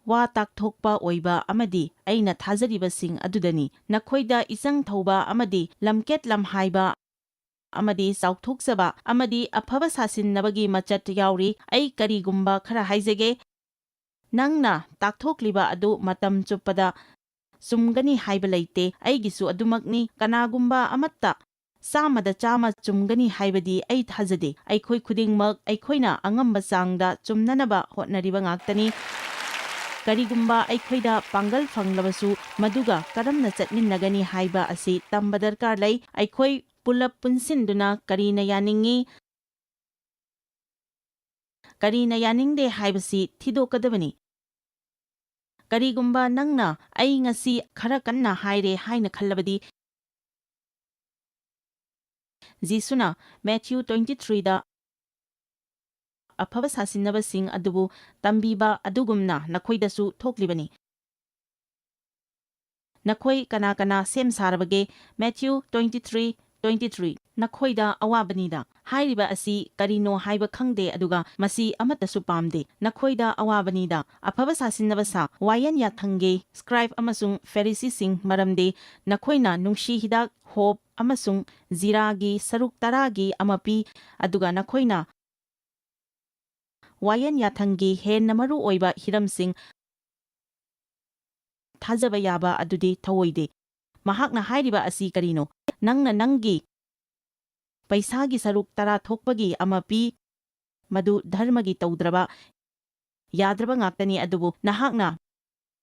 ꯋꯥ ꯇꯥꯛꯊꯣꯛꯄ ꯑꯣꯏꯕ ꯑꯃꯗꯤ ꯑꯩꯅ ꯊꯥꯖꯔꯤꯕꯁꯤꯡ ꯑꯗꯨꯗꯅꯤ꯫ ꯅꯈꯣꯏꯗ ꯏꯆꯪ ꯊꯧꯕ ꯑꯃꯗꯤ ꯂꯝꯀꯦꯠ ꯂꯝꯍꯥꯏꯕ ꯑꯃꯗꯤ ꯆꯥꯎꯊꯣꯛꯆꯕ ꯑꯃꯗꯤ ꯑꯐꯕ ꯁꯥꯁꯤꯟꯅꯕꯒꯤ ꯃꯆꯠ ꯌꯥꯎꯔꯤ꯫ ꯑꯩ ꯀꯔꯤꯒꯨꯝꯕ ꯈꯔ ꯍꯥꯏꯖꯒꯦ꯫ ꯅꯪꯅ ꯇꯥꯛꯊꯣꯛꯂꯤꯕ ꯑꯗꯨ ꯃꯇꯝ ꯆꯨꯞꯄꯗ ꯆꯨꯝꯒꯅꯤ ꯍꯥꯏꯕ ꯂꯩꯇꯦ꯫ ꯑꯩꯒꯤꯁꯨ ꯑꯗꯨꯃꯛꯅꯤ꯫ ꯀꯅꯥꯒꯨꯝꯕ ꯑꯃꯠꯇ ꯆꯥꯝꯃꯗ ꯆꯥꯝꯃ ꯆꯨꯝꯒꯅꯤ ꯍꯥꯏꯕꯗꯤ ꯑꯩ ꯊꯥꯖꯗꯦ꯫ ꯑꯩꯈꯣꯏ ꯈꯨꯗꯤꯡꯃꯛ ꯑꯩꯈꯣꯏꯅ ꯑꯉꯝꯕ ꯆꯥꯡꯗ ꯆꯨꯝꯅꯅꯕ ꯍꯣꯠꯅꯔꯤꯕ ꯉꯥꯛꯇꯅꯤ꯫ ꯀꯔꯤꯒꯨꯝꯕ ꯑꯩꯈꯣꯏꯗ ꯄꯥꯡꯒꯜ ꯐꯪꯂꯕꯁꯨ, ꯃꯗꯨꯒ ꯀꯔꯝꯅ ꯆꯠꯃꯤꯟꯅꯒꯅꯤ ꯍꯥꯏꯕ ꯑꯁꯤ ꯇꯝꯕ ꯗꯔꯀꯥꯔ ꯂꯩ꯫ ꯑꯩꯈꯣꯏ ꯄꯨꯂꯞ ꯄꯨꯟꯁꯤꯟꯗꯨꯅ ꯀꯔꯤꯅ ꯌꯥꯅꯤꯡꯏ, ꯀꯔꯤꯅ ꯌꯥꯅꯤꯡꯗꯦ ꯍꯥꯏꯕꯁꯤ ꯊꯤꯗꯣꯛꯀꯗꯕꯅꯤ꯫ ꯀꯔꯤꯒꯨꯝꯕ ꯅꯪꯅ "ꯑꯩ ꯉꯁꯤ ꯈꯔ ꯀꯟꯅ ꯍꯥꯏꯔꯦ" ꯍꯥꯏꯅ ꯈꯜꯂꯕꯗꯤ, ꯖꯤꯁꯨꯅ ꯃꯦꯊ꯭ꯌꯨ ꯇ꯭ꯋꯦꯟꯇꯤ ꯊ꯭ꯔꯤꯗ ꯑꯐꯕ ꯁꯥꯁꯤꯟꯅꯕꯁꯤꯡ ꯑꯗꯨꯕꯨ ꯇꯝꯕꯤꯕ ꯑꯗꯨꯒꯨꯝꯅ ꯅꯈꯣꯏꯗꯁꯨ ꯊꯣꯛꯂꯤꯕꯅꯤ꯫ ꯅꯈꯣꯏ ꯀꯅꯥ ꯀꯅꯥ ꯁꯦꯝ ꯁꯥꯔꯕꯒꯦ? ꯃꯦꯊ꯭ꯌꯨ ꯇ꯭ꯋꯦꯟꯇꯤ ꯊ꯭ꯔꯤ, twenty-three, ꯅꯈꯣꯏꯗ ꯑꯋꯥꯕꯅꯤꯗ꯫ ꯍꯥꯏꯔꯤꯕ ꯑꯁꯤ ꯀꯔꯤꯅꯣ ꯍꯥꯏꯕ ꯈꯪꯗꯦ, ꯑꯗꯨꯒ ꯃꯁꯤ ꯑꯃꯠꯇꯁꯨ ꯄꯥꯝꯗꯦ꯫ ꯅꯈꯣꯏꯗ ꯑꯋꯥꯕꯅꯤꯗ꯫ ꯑꯐꯕ ꯁꯥꯁꯤꯟꯅꯕ ꯁꯥ꯫ ꯋꯥꯌꯦꯟ ꯌꯥꯊꯪꯒꯤ scribe ꯑꯃꯁꯨꯡ ꯐꯦꯔꯤꯁꯤꯁꯤꯡ, ꯃꯔꯝꯗꯤ ꯅꯈꯣꯏꯅ ꯅꯨꯡꯁꯤ ꯍꯤꯗꯥꯛ, ꯍꯣꯞ ꯑꯃꯁꯨꯡ ꯖꯤꯔꯥꯒꯤ ꯁꯔꯨꯛ ꯇꯔꯥꯒꯤ ꯑꯃ ꯄꯤ, ꯑꯗꯨꯒ ꯅꯈꯣꯏꯅ ꯋꯥꯌꯦꯟ ꯌꯥꯊꯪꯒꯤ ꯍꯦꯟꯅ ꯃꯔꯨ ꯑꯣꯏꯕ ꯍꯤꯔꯝꯁꯤꯡ ꯊꯥꯖꯕ ꯌꯥꯕ ꯑꯗꯨꯗꯤ ꯊꯧꯑꯣꯏꯗꯦ꯫ ꯃꯍꯥꯛꯅ ꯍꯥꯏꯔꯤꯕ ꯑꯁꯤ ꯀꯔꯤꯅꯣ? ꯅꯪꯅ ꯅꯪꯒꯤ ꯄꯩꯁꯥꯒꯤ ꯁꯔꯨꯛ ꯇꯔꯥ ꯊꯣꯛꯄꯒꯤ ꯑꯃ ꯄꯤ, ꯃꯗꯨ ꯙꯔꯃꯒꯤ ꯇꯧꯗ꯭ꯔꯕ ꯌꯥꯗ꯭ꯔꯕ ꯉꯥꯛꯇꯅꯤ, ꯑꯗꯨꯕꯨ ꯅꯍꯥꯛꯅ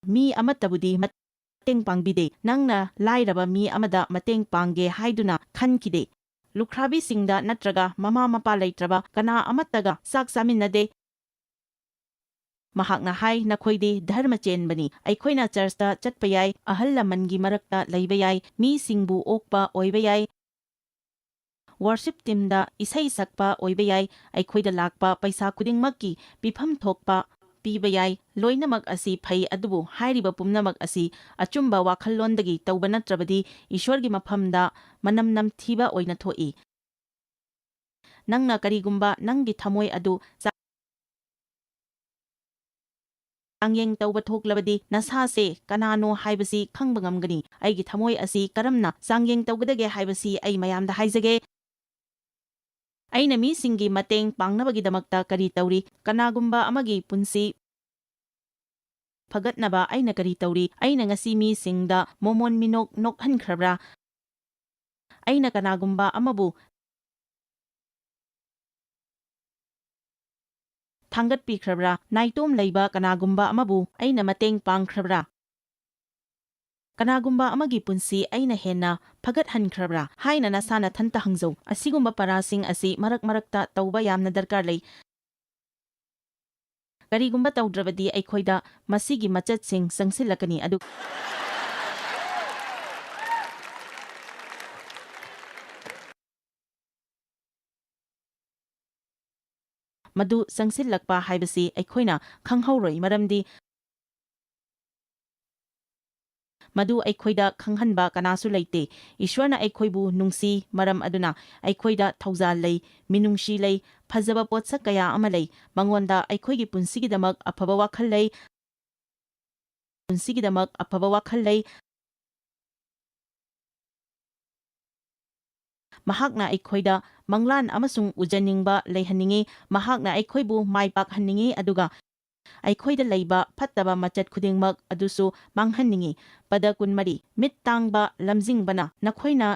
ꯃꯤ ꯑꯃꯠꯇꯕꯨꯗꯤ ꯃꯇꯦꯡ ꯄꯥꯡꯕꯤꯗꯦ꯫ ꯅꯪꯅ ꯂꯥꯏꯔꯕ ꯃꯤ ꯑꯃꯗ ꯃꯇꯦꯡ ꯄꯥꯡꯒꯦ ꯍꯥꯏꯗꯨꯅ ꯈꯟꯈꯤꯗꯦ꯫ ꯂꯨꯈ꯭ꯔꯥꯕꯤꯁꯤꯡꯗ ꯅꯠꯇ꯭ꯔꯒ ꯃꯃꯥ ꯃꯄꯥ ꯂꯩꯇ꯭ꯔꯕ ꯀꯅꯥ ꯑꯃꯠꯇꯒ ꯆꯥꯛ ꯆꯥꯃꯤꯟꯅꯗꯦ꯫ ꯃꯍꯥꯛꯅ ꯍꯥꯏ, "ꯅꯈꯣꯏꯗꯤ ꯙꯔꯃ ꯆꯦꯟꯕꯅꯤ꯫ ꯑꯩꯈꯣꯏꯅ ꯆꯔꯆꯇ ꯆꯠꯄ ꯌꯥꯏ, ꯑꯍꯜ ꯂꯃꯟꯒꯤ ꯃꯔꯛꯇ ꯂꯩꯕ ꯌꯥꯏ, ꯃꯤꯁꯤꯡꯕꯨ ꯑꯣꯛꯄ ꯑꯣꯏꯕ ꯌꯥꯏ, worship teamꯗ ꯏꯁꯩ ꯁꯛꯄ ꯑꯣꯏꯕ ꯌꯥꯏ, ꯑꯩꯈꯣꯏꯗ ꯂꯥꯛꯄ ꯄꯩꯁꯥ ꯈꯨꯗꯤꯡꯃꯛꯀꯤ ꯄꯤꯐꯝ ꯊꯣꯛꯄ ꯄꯤꯕ ꯌꯥꯏ꯫ ꯂꯣꯏꯅꯃꯛ ꯑꯁꯤ ꯐꯩ, ꯑꯗꯨꯕꯨ ꯍꯥꯏꯔꯤꯕ ꯄꯨꯝꯅꯃꯛ ꯑꯁꯤ ꯑꯆꯨꯝꯕ ꯋꯥꯈꯜꯂꯣꯟꯗꯒꯤ ꯇꯧꯕ ꯅꯠꯇ꯭ꯔꯕꯗꯤ ꯏꯁ꯭ꯋꯔꯒꯤ ꯃꯐꯝꯗ ꯃꯅꯝ ꯅꯝꯊꯤꯕ ꯑꯣꯏꯅ ꯊꯣꯛꯏ꯫ ꯅꯪꯅ ꯀꯔꯤꯒꯨꯝꯕ ꯅꯪꯒꯤ ꯊꯃꯣꯏ ꯑꯗꯨ ꯆꯥꯡꯌꯦꯡ ꯇꯧꯕ ꯊꯣꯛꯂꯕꯗꯤ, ꯅꯁꯥꯁꯦ ꯀꯅꯥꯅꯣ ꯍꯥꯏꯕꯁꯤ ꯈꯪꯕ ꯉꯝꯒꯅꯤ꯫ ꯑꯩꯒꯤ ꯊꯃꯣꯏ ꯑꯁꯤ ꯀꯔꯝꯅ ꯆꯥꯡꯌꯦꯡ ꯇꯧꯒꯗꯒꯦ ꯍꯥꯏꯕꯁꯤ ꯑꯩ ꯃꯌꯥꯝꯗ ꯍꯥꯏꯖꯒꯦ꯫ ꯑꯩꯅ ꯃꯤꯁꯤꯡꯒꯤ ꯃꯇꯦꯡ ꯄꯥꯡꯅꯕꯒꯤꯗꯃꯛꯇ ꯀꯔꯤ ꯇꯧꯔꯤ? ꯀꯅꯥꯒꯨꯝꯕ ꯑꯃꯒꯤ ꯄꯨꯟꯁꯤ ꯐꯒꯠꯅꯕ ꯑꯩꯅ ꯀꯔꯤ ꯇꯧꯔꯤ? ꯑꯩꯅ ꯉꯁꯤ ꯃꯤꯁꯤꯡꯗ ꯃꯣꯃꯣꯟ ꯃꯤꯅꯣꯛ ꯅꯣꯛꯍꯟꯈ꯭ꯔꯕ꯭ꯔꯥ? ꯑꯩꯅ ꯀꯅꯥꯒꯨꯝꯕ ꯑꯃꯕꯨ ꯊꯥꯡꯒꯠꯄꯤꯈ꯭ꯔꯕ꯭ꯔꯥ? ꯅꯥꯏꯇꯣꯝ ꯂꯩꯕ ꯀꯅꯥꯒꯨꯝꯕ ꯑꯃꯕꯨ ꯑꯩꯅ ꯃꯇꯦꯡ ꯄꯥꯡꯈ꯭ꯔꯕ꯭ꯔꯥ? ꯀꯅꯥꯒꯨꯝꯕ ꯑꯃꯒꯤ ꯄꯨꯟꯁꯤ ꯑꯩꯅ ꯍꯦꯟꯅ ꯐꯒꯠꯍꯟꯈ꯭ꯔꯕ꯭ꯔꯥ ꯍꯥꯏꯅ ꯅꯁꯥ ꯅꯊꯟꯇ ꯍꯪꯖꯧ꯫ ꯑꯁꯤꯒꯨꯝꯕ ꯄꯔꯥꯁꯤꯡ ꯑꯁꯤ ꯃꯔꯛ ꯃꯔꯛꯇ ꯇꯧꯕ ꯌꯥꯝꯅ ꯗꯔꯀꯥꯔ ꯂꯩ꯫ ꯀꯔꯤꯒꯨꯝꯕ ꯇꯧꯗ꯭ꯔꯕꯗꯤ ꯑꯩꯈꯣꯏꯗ ꯃꯁꯤꯒꯤ ꯃꯆꯠꯁꯤꯡ ꯆꯪꯁꯤꯜꯂꯛꯀꯅꯤ꯫ ꯑꯗꯨ ꯃꯗꯨ ꯆꯪꯁꯤꯜꯂꯛꯄ ꯍꯥꯏꯕꯁꯤ ꯑꯩꯈꯣꯏꯅ ꯈꯪꯍꯧꯔꯣꯏ, ꯃꯔꯝꯗꯤ ꯃꯗꯨ ꯑꯩꯈꯣꯏꯗ ꯈꯪꯍꯟꯕ ꯀꯅꯥꯁꯨ ꯂꯩꯇꯦ꯫ ꯏꯁ꯭ꯋꯔꯅ ꯑꯩꯈꯣꯏꯕꯨ ꯅꯨꯡꯁꯤ, ꯃꯔꯝ ꯑꯗꯨꯅ ꯑꯩꯈꯣꯏꯗ ꯊꯧꯖꯥꯜ ꯂꯩ, ꯃꯤꯅꯨꯡꯁꯤ ꯂꯩ, ꯐꯖꯕ ꯄꯣꯠꯁꯛ ꯀꯌꯥ ꯑꯃ ꯂꯩ꯫ ꯃꯉꯣꯟꯗ ꯑꯩꯈꯣꯏꯒꯤ ꯄꯨꯟꯁꯤꯒꯤꯗꯃꯛ ꯑꯐꯕ ꯋꯥꯈꯜ ꯂꯩ꯫ ꯄꯨꯟꯁꯤꯒꯤꯗꯃꯛ ꯑꯐꯕ ꯋꯥꯈꯜ ꯂꯩ꯫ ꯃꯍꯥꯛꯅ ꯑꯩꯈꯣꯏꯗ ꯃꯪꯂꯥꯟ ꯑꯃꯁꯨꯡ ꯎꯖꯅꯤꯡꯕ ꯂꯩꯍꯟꯅꯤꯡꯏ꯫ ꯃꯍꯥꯛꯅ ꯑꯩꯈꯣꯏꯕꯨ ꯃꯥꯏ ꯄꯥꯛꯍꯟꯅꯤꯡꯏ, ꯑꯗꯨꯒ ꯑꯩꯈꯣꯏꯗ ꯂꯩꯕ ꯐꯠꯇꯕ ꯃꯆꯠ ꯈꯨꯗꯤꯡꯃꯛ ꯑꯗꯨꯁꯨ ꯃꯥꯡꯍꯟꯅꯤꯡꯏ꯫ ꯄꯗ ꯀꯨꯟꯃꯔꯤ, ꯃꯤꯠ ꯇꯥꯡꯕ ꯂꯝꯖꯤꯡꯕꯅ ꯅꯈꯣꯏꯅ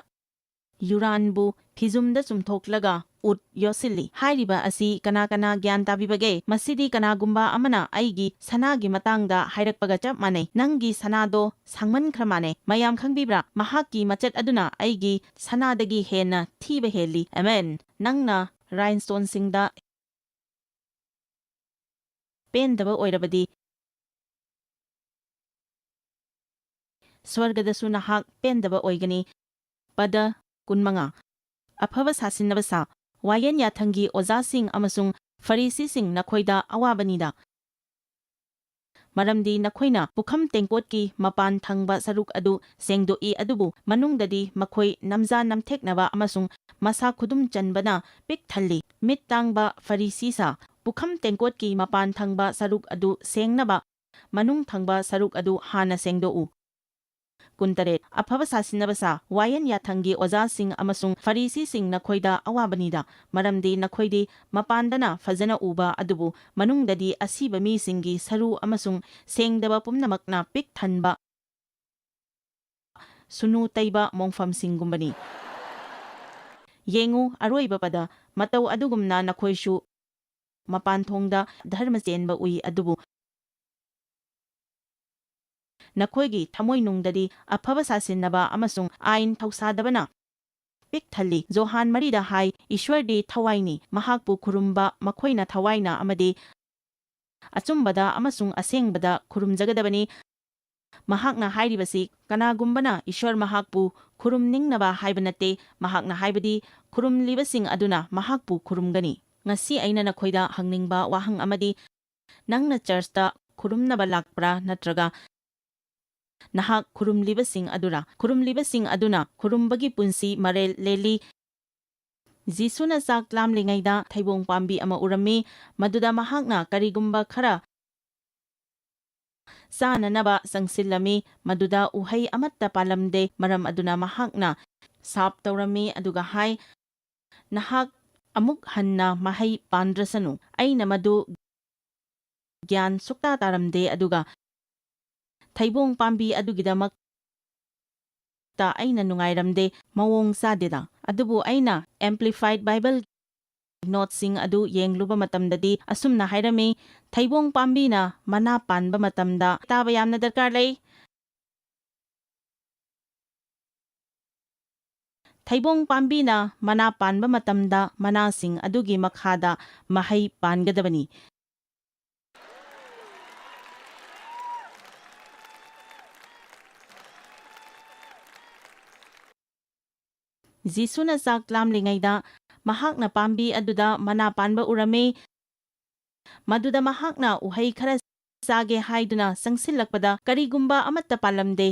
ꯌꯨꯔꯥꯟꯕꯨ ꯐꯤꯖꯨꯝꯗ ꯆꯨꯝꯊꯣꯛꯂꯒ ꯎꯠ ꯌꯣꯠꯁꯤꯜꯂꯤ꯫ ꯍꯥꯏꯔꯤꯕ ꯑꯁꯤ ꯀꯅꯥ ꯀꯅꯥ ꯒ꯭ꯌꯥꯟ ꯇꯥꯕꯤꯕꯒꯦ? ꯃꯁꯤꯗꯤ ꯀꯅꯥꯒꯨꯝꯕ ꯑꯃꯅ ꯑꯩꯒꯤ ꯁꯅꯥꯒꯤ ꯃꯇꯥꯡꯗ ꯍꯥꯏꯔꯛꯄꯒ ꯆꯞ ꯃꯥꯟꯅꯩ꯫ "ꯅꯪꯒꯤ ꯁꯅꯥꯗꯣ ꯁꯥꯡꯃꯟꯈ꯭ꯔ ꯃꯥꯟꯅꯦ꯫" ꯃꯌꯥꯝ ꯈꯪꯕꯤꯕ꯭ꯔꯥ? ꯃꯍꯥꯛꯀꯤ ꯃꯆꯠ ꯑꯗꯨꯅ ꯑꯩꯒꯤ ꯁꯅꯥꯗꯒꯤ ꯍꯦꯟꯅ ꯊꯤꯕ ꯍꯦꯜꯂꯤ꯫ ꯑꯃꯦꯟ꯫ ꯅꯪꯅ ꯔꯥꯏꯟꯁ꯭ꯇꯣꯟꯁꯤꯡꯗ ꯄꯦꯟꯗꯕ ꯑꯣꯏꯔꯕꯗꯤ, ꯁ꯭ꯋꯔꯒꯗꯁꯨ ꯅꯍꯥꯛ ꯄꯦꯟꯗꯕ ꯑꯣꯏꯒꯅꯤ꯫ ꯄꯗ ꯀꯨꯟꯃꯉꯥ꯫ ꯑꯐꯕ ꯁꯥꯁꯤꯟꯅꯕ ꯁꯥ꯫ ꯋꯥꯌꯦꯟ ꯌꯥꯊꯪꯒꯤ ꯑꯣꯖꯥꯁꯤꯡ ꯑꯃꯁꯨꯡ ꯐꯔꯤꯁꯤꯁꯤꯡ, ꯅꯈꯣꯏꯗ ꯑꯋꯥꯕꯅꯤꯗ! ꯃꯔꯝꯗꯤ ꯅꯈꯣꯏꯅ ꯄꯨꯈꯝ ꯇꯦꯡꯀꯣꯠꯀꯤ ꯃꯄꯥꯟ ꯊꯪꯕ ꯁꯔꯨꯛ ꯑꯗꯨ ꯁꯦꯡꯗꯣꯛꯏ, ꯑꯗꯨꯕꯨ ꯃꯅꯨꯡꯗꯗꯤ ꯃꯈꯣꯏ ꯅꯝꯖꯥ ꯅꯝꯊꯦꯛꯅꯕ ꯑꯃꯁꯨꯡ ꯃꯁꯥ ꯈꯨꯗꯨꯝ ꯆꯟꯕꯅ ꯄꯤꯛ ꯊꯜꯂꯤ꯫ ꯃꯤꯠ ꯇꯥꯡꯕ ꯐꯔꯤꯁꯤ ꯁꯥ, ꯄꯨꯈꯝ ꯇꯦꯡꯀꯣꯠꯀꯤ ꯃꯄꯥꯟ ꯊꯪꯕ ꯁꯔꯨꯛ ꯑꯗꯨ ꯁꯦꯡꯅꯕ ꯃꯅꯨꯡ ꯊꯪꯕ ꯁꯔꯨꯛ ꯑꯗꯨ ꯍꯥꯟꯅ ꯁꯦꯡꯗꯣꯛꯎ꯫ ꯀꯨꯟꯇꯔꯦꯠ꯫ ꯑꯐꯕ ꯁꯥꯁꯤꯟꯅꯕ ꯁꯥ꯫ ꯋꯥꯌꯦꯟ ꯌꯥꯊꯪꯒꯤ ꯑꯣꯖꯥꯁꯤꯡ ꯑꯃꯁꯨꯡ ꯐꯔꯤꯁꯤꯁꯤꯡ, ꯅꯈꯣꯏꯗ ꯑꯋꯥꯕꯅꯤꯗ! ꯃꯔꯝꯗꯤ ꯅꯈꯣꯏꯗꯤ ꯃꯄꯥꯟꯗꯅ ꯐꯖꯅ ꯎꯕ, ꯑꯗꯨꯕꯨ ꯃꯅꯨꯡꯗꯗꯤ ꯑꯁꯤꯕ ꯃꯤꯁꯤꯡꯒꯤ ꯁꯔꯨ ꯑꯃꯁꯨꯡ ꯁꯦꯡꯗꯕ ꯄꯨꯝꯅꯃꯛꯅ ꯄꯤꯛ ꯊꯟꯕ ꯁꯨꯅꯨ ꯇꯩꯕ ꯃꯣꯡꯐꯝꯁꯤꯡꯒꯨꯝꯕꯅꯤ꯫ ꯌꯦꯡꯉꯨ, ꯑꯔꯣꯏꯕ ꯄꯗ, ꯃꯇꯧ ꯑꯗꯨꯒꯨꯝꯅ ꯅꯈꯣꯏꯁꯨ ꯃꯄꯥꯟꯊꯣꯡꯗ ꯙꯔꯃ ꯆꯦꯟꯕ ꯎꯏ, ꯑꯗꯨꯕꯨ ꯅꯈꯣꯏꯒꯤ ꯊꯃꯣꯏꯅꯨꯡꯗꯗꯤ ꯑꯐꯕ ꯁꯥꯁꯤꯟꯅꯕ ꯑꯃꯁꯨꯡ ꯑꯥꯏꯟ ꯊꯧꯁꯥꯗꯕꯅ ꯄꯤꯛ ꯊꯜꯂꯤ꯫ ꯖꯣꯍꯥꯟ ꯃꯔꯤꯗ ꯍꯥꯏ, "ꯏꯁ꯭ꯋꯔꯗꯤ ꯊꯋꯥꯏꯅꯤ, ꯃꯍꯥꯛꯄꯨ ꯈꯨꯔꯨꯝꯕ ꯃꯈꯣꯏꯅ ꯊꯋꯥꯏꯅ ꯑꯃꯗꯤ ꯑꯆꯨꯝꯕꯗ ꯑꯃꯁꯨꯡ ꯑꯁꯦꯡꯕꯗ ꯈꯨꯔꯨꯝꯖꯒꯗꯕꯅꯤ꯫" ꯃꯍꯥꯛꯅ ꯍꯥꯏꯔꯤꯕꯁꯤ ꯀꯅꯥꯒꯨꯝꯕꯅ ꯏꯁ꯭ꯋꯔ ꯃꯍꯥꯛꯄꯨ ꯈꯨꯔꯨꯝꯅꯤꯡꯅꯕ ꯍꯥꯏꯕ ꯅꯠꯇꯦ꯫ ꯃꯍꯥꯛꯅ ꯍꯥꯏꯕꯗꯤ ꯈꯨꯔꯨꯝꯂꯤꯕꯁꯤꯡ ꯑꯗꯨꯅ ꯃꯍꯥꯛꯄꯨ ꯈꯨꯔꯨꯝꯒꯅꯤ꯫ ꯉꯁꯤ ꯑꯩꯅ ꯅꯈꯣꯏꯗ ꯍꯪꯅꯤꯡꯕ ꯋꯥꯍꯪ ꯑꯃꯗꯤ, ꯅꯪꯅ ꯆꯔꯆꯇ ꯈꯨꯔꯨꯝꯅꯕ ꯂꯥꯛꯄ꯭ꯔꯥ, ꯅꯠꯇ꯭ꯔꯒ ꯅꯍꯥꯛ ꯈꯨꯔꯨꯝꯂꯤꯕꯁꯤꯡ ꯑꯗꯨꯔ? ꯈꯨꯔꯨꯝꯂꯤꯕꯁꯤꯡ ꯑꯗꯨꯅ ꯈꯨꯔꯨꯝꯕꯒꯤ ꯄꯨꯟꯁꯤ ꯃꯔꯦꯜ ꯂꯦꯜꯂꯤ꯫ ꯖꯤꯁꯨꯅ ꯆꯥꯛ ꯂꯥꯝꯂꯤꯉꯩꯗ ꯊꯩꯕꯣꯡ ꯄꯥꯝꯕꯤ ꯑꯃ ꯎꯔꯝꯃꯤ, ꯃꯗꯨꯗ ꯃꯍꯥꯛꯅ ꯀꯔꯤꯒꯨꯝꯕ ꯈꯔ ꯆꯥꯅꯅꯕ ꯆꯪꯁꯤꯜꯂꯝꯃꯤ, ꯃꯗꯨꯗ ꯎꯍꯩ ꯑꯃꯠꯇ ꯄꯥꯜꯂꯝꯗꯦ꯫ ꯃꯔꯝ ꯑꯗꯨꯅ ꯃꯍꯥꯛꯅ ꯁꯥꯞ ꯇꯧꯔꯝꯃꯤ, ꯑꯗꯨꯒ ꯍꯥꯏ, "ꯅꯍꯥꯛ ꯑꯃꯨꯛ ꯍꯟꯅ ꯃꯍꯩ ꯄꯥꯟꯗ꯭ꯔꯁꯅꯨ꯫ ꯑꯩꯅ ꯃꯗꯨ ꯒ꯭ꯌꯥꯟ ꯁꯨꯛꯇꯥ ꯇꯥꯔꯝꯗꯦ, ꯑꯗꯨꯒ ꯊꯩꯕꯣꯡ ꯄꯥꯝꯕꯤ ꯑꯗꯨꯒꯤꯗꯃꯛꯇ ꯑꯩꯅ ꯅꯨꯡꯉꯥꯏꯔꯝꯗꯦ꯫ ꯃꯑꯣꯡ ꯆꯥꯗꯦꯗ꯫" ꯑꯗꯨꯕꯨ ꯑꯩꯅ Amplified Bible ꯅꯣꯠꯁꯤꯡ ꯑꯗꯨ ꯌꯦꯡꯂꯨꯕ ꯃꯇꯝꯗꯗꯤ ꯑꯁꯨꯝꯅ ꯍꯥꯏꯔꯝꯃꯤ, "ꯊꯩꯕꯣꯡ ꯄꯥꯝꯕꯤꯅ ꯃꯅꯥ ꯄꯥꯟꯕ ꯃꯇꯝꯗ ꯇꯥꯕ ꯌꯥꯝꯅ ꯗꯔꯀꯥꯔ ꯂꯩ꯫ ꯊꯩꯕꯣꯡ ꯄꯥꯝꯕꯤꯅ ꯃꯅꯥ ꯄꯥꯟꯕ ꯃꯇꯝꯗ ꯃꯅꯥꯁꯤꯡ ꯑꯗꯨꯒꯤ ꯃꯈꯥꯗ ꯃꯍꯩ ꯄꯥꯟꯒꯗꯕꯅꯤ꯫" ꯖꯤꯁꯨꯅ ꯆꯥꯛ ꯂꯥꯝꯂꯤꯉꯩꯗ ꯃꯍꯥꯛꯅ ꯄꯥꯝꯕꯤ ꯑꯗꯨꯗ ꯃꯅꯥ ꯄꯥꯟꯕ ꯎꯔꯝꯃꯤ꯫ ꯃꯗꯨꯗ ꯃꯍꯥꯛꯅ ꯎꯍꯩ ꯈꯔ ꯆꯥꯒꯦ ꯍꯥꯏꯗꯨꯅ ꯆꯪꯁꯤꯜꯂꯛꯄꯗ ꯀꯔꯤꯒꯨꯝꯕ ꯑꯃꯠꯇ ꯄꯥꯜꯂꯝꯗꯦ꯫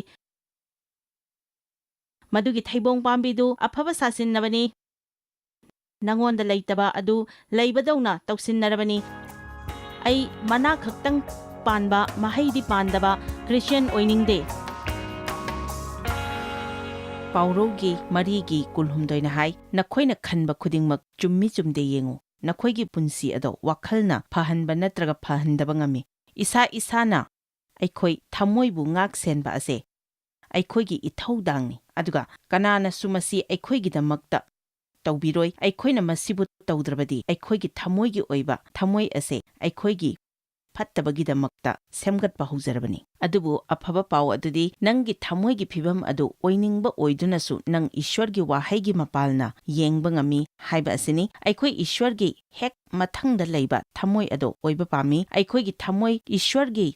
"ꯃꯗꯨꯒꯤ ꯊꯩꯕꯣꯡ ꯄꯥꯝꯕꯤꯗꯨ ꯑꯐꯕ ꯁꯥꯁꯤꯟꯅꯕꯅꯤ꯫ ꯅꯉꯣꯟꯗ ꯂꯩꯇꯕ ꯑꯗꯨ ꯂꯩꯕꯗꯧꯅ ꯇꯧꯁꯤꯟꯅꯔꯕꯅꯤ꯫ ꯑꯩ ꯃꯅꯥ ꯈꯛꯇꯪ ꯄꯥꯟꯕ, ꯃꯍꯩꯗꯤ ꯄꯥꯟꯗꯕ ꯈ꯭ꯔꯤꯁꯇꯤꯌꯥꯟ ꯑꯣꯏꯅꯤꯡꯗꯦ꯫" ꯄꯥꯎꯔꯧꯒꯤ ꯃꯔꯤꯒꯤ ꯀꯨꯟꯍꯨꯝꯗꯣꯏꯅ ꯍꯥꯏ, "ꯅꯈꯣꯏꯅ ꯈꯟꯕ ꯈꯨꯗꯤꯡꯃꯛ ꯆꯨꯝꯃꯤ ꯆꯨꯝꯗꯦ ꯌꯦꯡꯉꯨ꯫ ꯅꯈꯣꯏꯒꯤ ꯄꯨꯟꯁꯤ ꯑꯗꯣ ꯋꯥꯈꯜꯅ ꯐꯍꯟꯕ ꯅꯠꯇ꯭ꯔꯒ ꯐꯍꯟꯗꯕ ꯉꯝꯃꯤ꯫ ꯏꯁꯥ ꯏꯁꯥꯅ ꯑꯩꯈꯣꯏ ꯊꯃꯣꯏꯕꯨ ꯉꯥꯛ ꯁꯦꯟꯕ ꯑꯁꯦ ꯑꯩꯈꯣꯏꯒꯤ ꯏꯊꯧꯗꯥꯡꯅꯤ꯫ ꯑꯗꯨꯒ ꯀꯅꯥꯅꯁꯨ ꯃꯁꯤ ꯑꯩꯈꯣꯏꯒꯤꯗꯃꯛꯇ ꯇꯧꯕꯤꯔꯣꯏ꯫ ꯑꯩꯈꯣꯏꯅ ꯃꯁꯤꯕꯨ ꯇꯧꯗ꯭ꯔꯕꯗꯤ ꯑꯩꯈꯣꯏꯒꯤ ꯊꯃꯣꯏꯒꯤ ꯑꯣꯏꯕ ꯊꯃꯣꯏ ꯑꯁꯦ ꯑꯩꯈꯣꯏꯒꯤ ꯐꯠꯇꯕꯒꯤꯗꯃꯛꯇ ꯁꯦꯝꯒꯠꯄ ꯍꯧꯖꯔꯕꯅꯤ꯫" ꯑꯗꯨꯕꯨ ꯑꯐꯕ ꯄꯥꯎ ꯑꯗꯨꯗꯤ ꯅꯪꯒꯤ ꯊꯃꯣꯏꯒꯤ ꯐꯤꯕꯝ ꯑꯗꯨ ꯑꯣꯏꯅꯤꯡꯕ ꯑꯣꯏꯗꯨꯅꯁꯨ ꯅꯪ ꯏꯁ꯭ꯋꯔꯒꯤ ꯋꯥꯍꯩꯒꯤ ꯃꯄꯥꯜꯅ ꯌꯦꯡꯕ ꯉꯝꯃꯤ ꯍꯥꯏꯕ ꯑꯁꯤꯅꯤ꯫ ꯑꯩꯈꯣꯏ ꯏꯁ꯭ꯋꯔꯒꯤ ꯍꯦꯛ ꯃꯊꯪꯗ ꯂꯩꯕ ꯊꯃꯣꯏ ꯑꯗꯣ ꯑꯣꯏꯕ ꯄꯥꯝꯃꯤ꯫ ꯑꯩꯈꯣꯏꯒꯤ ꯊꯃꯣꯏ ꯏꯁ꯭ꯋꯔꯒꯤ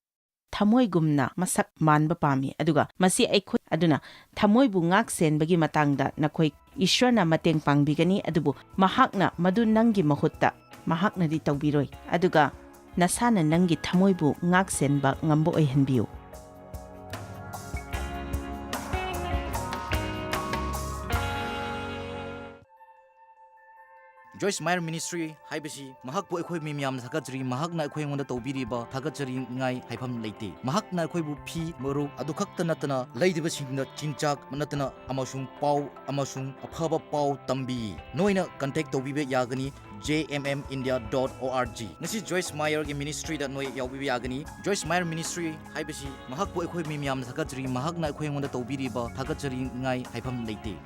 ꯊꯃꯣꯏꯒꯨꯝꯅ ꯃꯁꯛ ꯃꯥꯟꯕ ꯄꯥꯝꯃꯤ꯫ ꯑꯗꯨꯒ ꯃꯁꯤ ꯑꯩꯈꯣꯏ ꯑꯗꯨꯅ ꯊꯃꯣꯏꯕꯨ ꯉꯥꯛ ꯁꯦꯟꯕꯒꯤ ꯃꯇꯥꯡꯗ ꯅꯈꯣꯏ ꯏꯁ꯭ꯋꯔꯅ ꯃꯇꯦꯡ ꯄꯥꯡꯕꯤꯒꯅꯤ, ꯑꯗꯨꯕꯨ ꯃꯍꯥꯛꯅ ꯃꯗꯨ ꯅꯪꯒꯤ ꯃꯍꯨꯠꯇ ꯃꯍꯥꯛꯅꯗꯤ ꯇꯧꯕꯤꯔꯣꯏ꯫ ꯑꯗꯨꯒ ꯅꯁꯥꯅ ꯅꯪꯒꯤ ꯊꯃꯣꯏꯕꯨ ꯉꯥꯛ ꯁꯦꯟꯕ ꯉꯝꯕ ꯑꯣꯏꯍꯟꯕꯤꯌꯨ꯫ Joyce Meyer Ministry ꯍꯥꯏꯕꯁꯤ ꯃꯍꯥꯛꯄꯨ ꯑꯩꯈꯣꯏ ꯃꯤ ꯃꯌꯥꯝꯅ ꯊꯥꯒꯠꯆꯔꯤ꯫ ꯃꯍꯥꯛꯅ ꯑꯩꯈꯣꯏ ꯑꯩꯉꯣꯟꯗ ꯇꯧꯕꯤꯔꯤꯕ ꯊꯥꯒꯠꯆꯔꯤꯉꯥꯏ ꯍꯥꯏꯐꯝ ꯂꯩꯇꯦ꯫ ꯃꯍꯥꯛꯅ ꯑꯩꯈꯣꯏꯕꯨ ꯐꯤ, ꯃꯔꯨꯞ ꯑꯗꯨ ꯈꯛꯇ ꯅꯠꯇꯅ ꯂꯩꯗꯕꯁꯤꯡꯗ ꯆꯤꯟꯖꯥꯛ ꯅꯠꯇꯅ ꯑꯃꯁꯨꯡ ꯄꯥꯎ ꯑꯃꯁꯨꯡ ꯑꯐꯕ ꯄꯥꯎ ꯇꯝꯕꯤ꯫ ꯅꯣꯏꯅ contact ꯇꯧꯕꯤꯕ ꯌꯥꯒꯅꯤ J M M India dot O R G꯫ ꯉꯁꯤ Joyce Meyer ꯒꯤ ministry ꯗ ꯅꯣꯏ ꯌꯥꯎꯕꯤꯕ ꯌꯥꯒꯅꯤ꯫ Joyce Meyer Ministry ꯍꯥꯏꯕꯁꯤ ꯃꯍꯥꯛꯄꯨ ꯑꯩꯈꯣꯏ ꯃꯤ ꯃꯌꯥꯝꯅ ꯊꯥꯒꯠꯆꯔꯤ꯫ ꯃꯍꯥꯛꯅ ꯑꯩꯈꯣꯏ ꯑꯩꯉꯣꯟꯗ ꯇꯧꯕꯤꯔꯤꯕ ꯊꯥꯒꯠꯆꯔꯤꯉꯥꯏ ꯍꯥꯏꯐꯝ ꯂꯩꯇꯦ꯫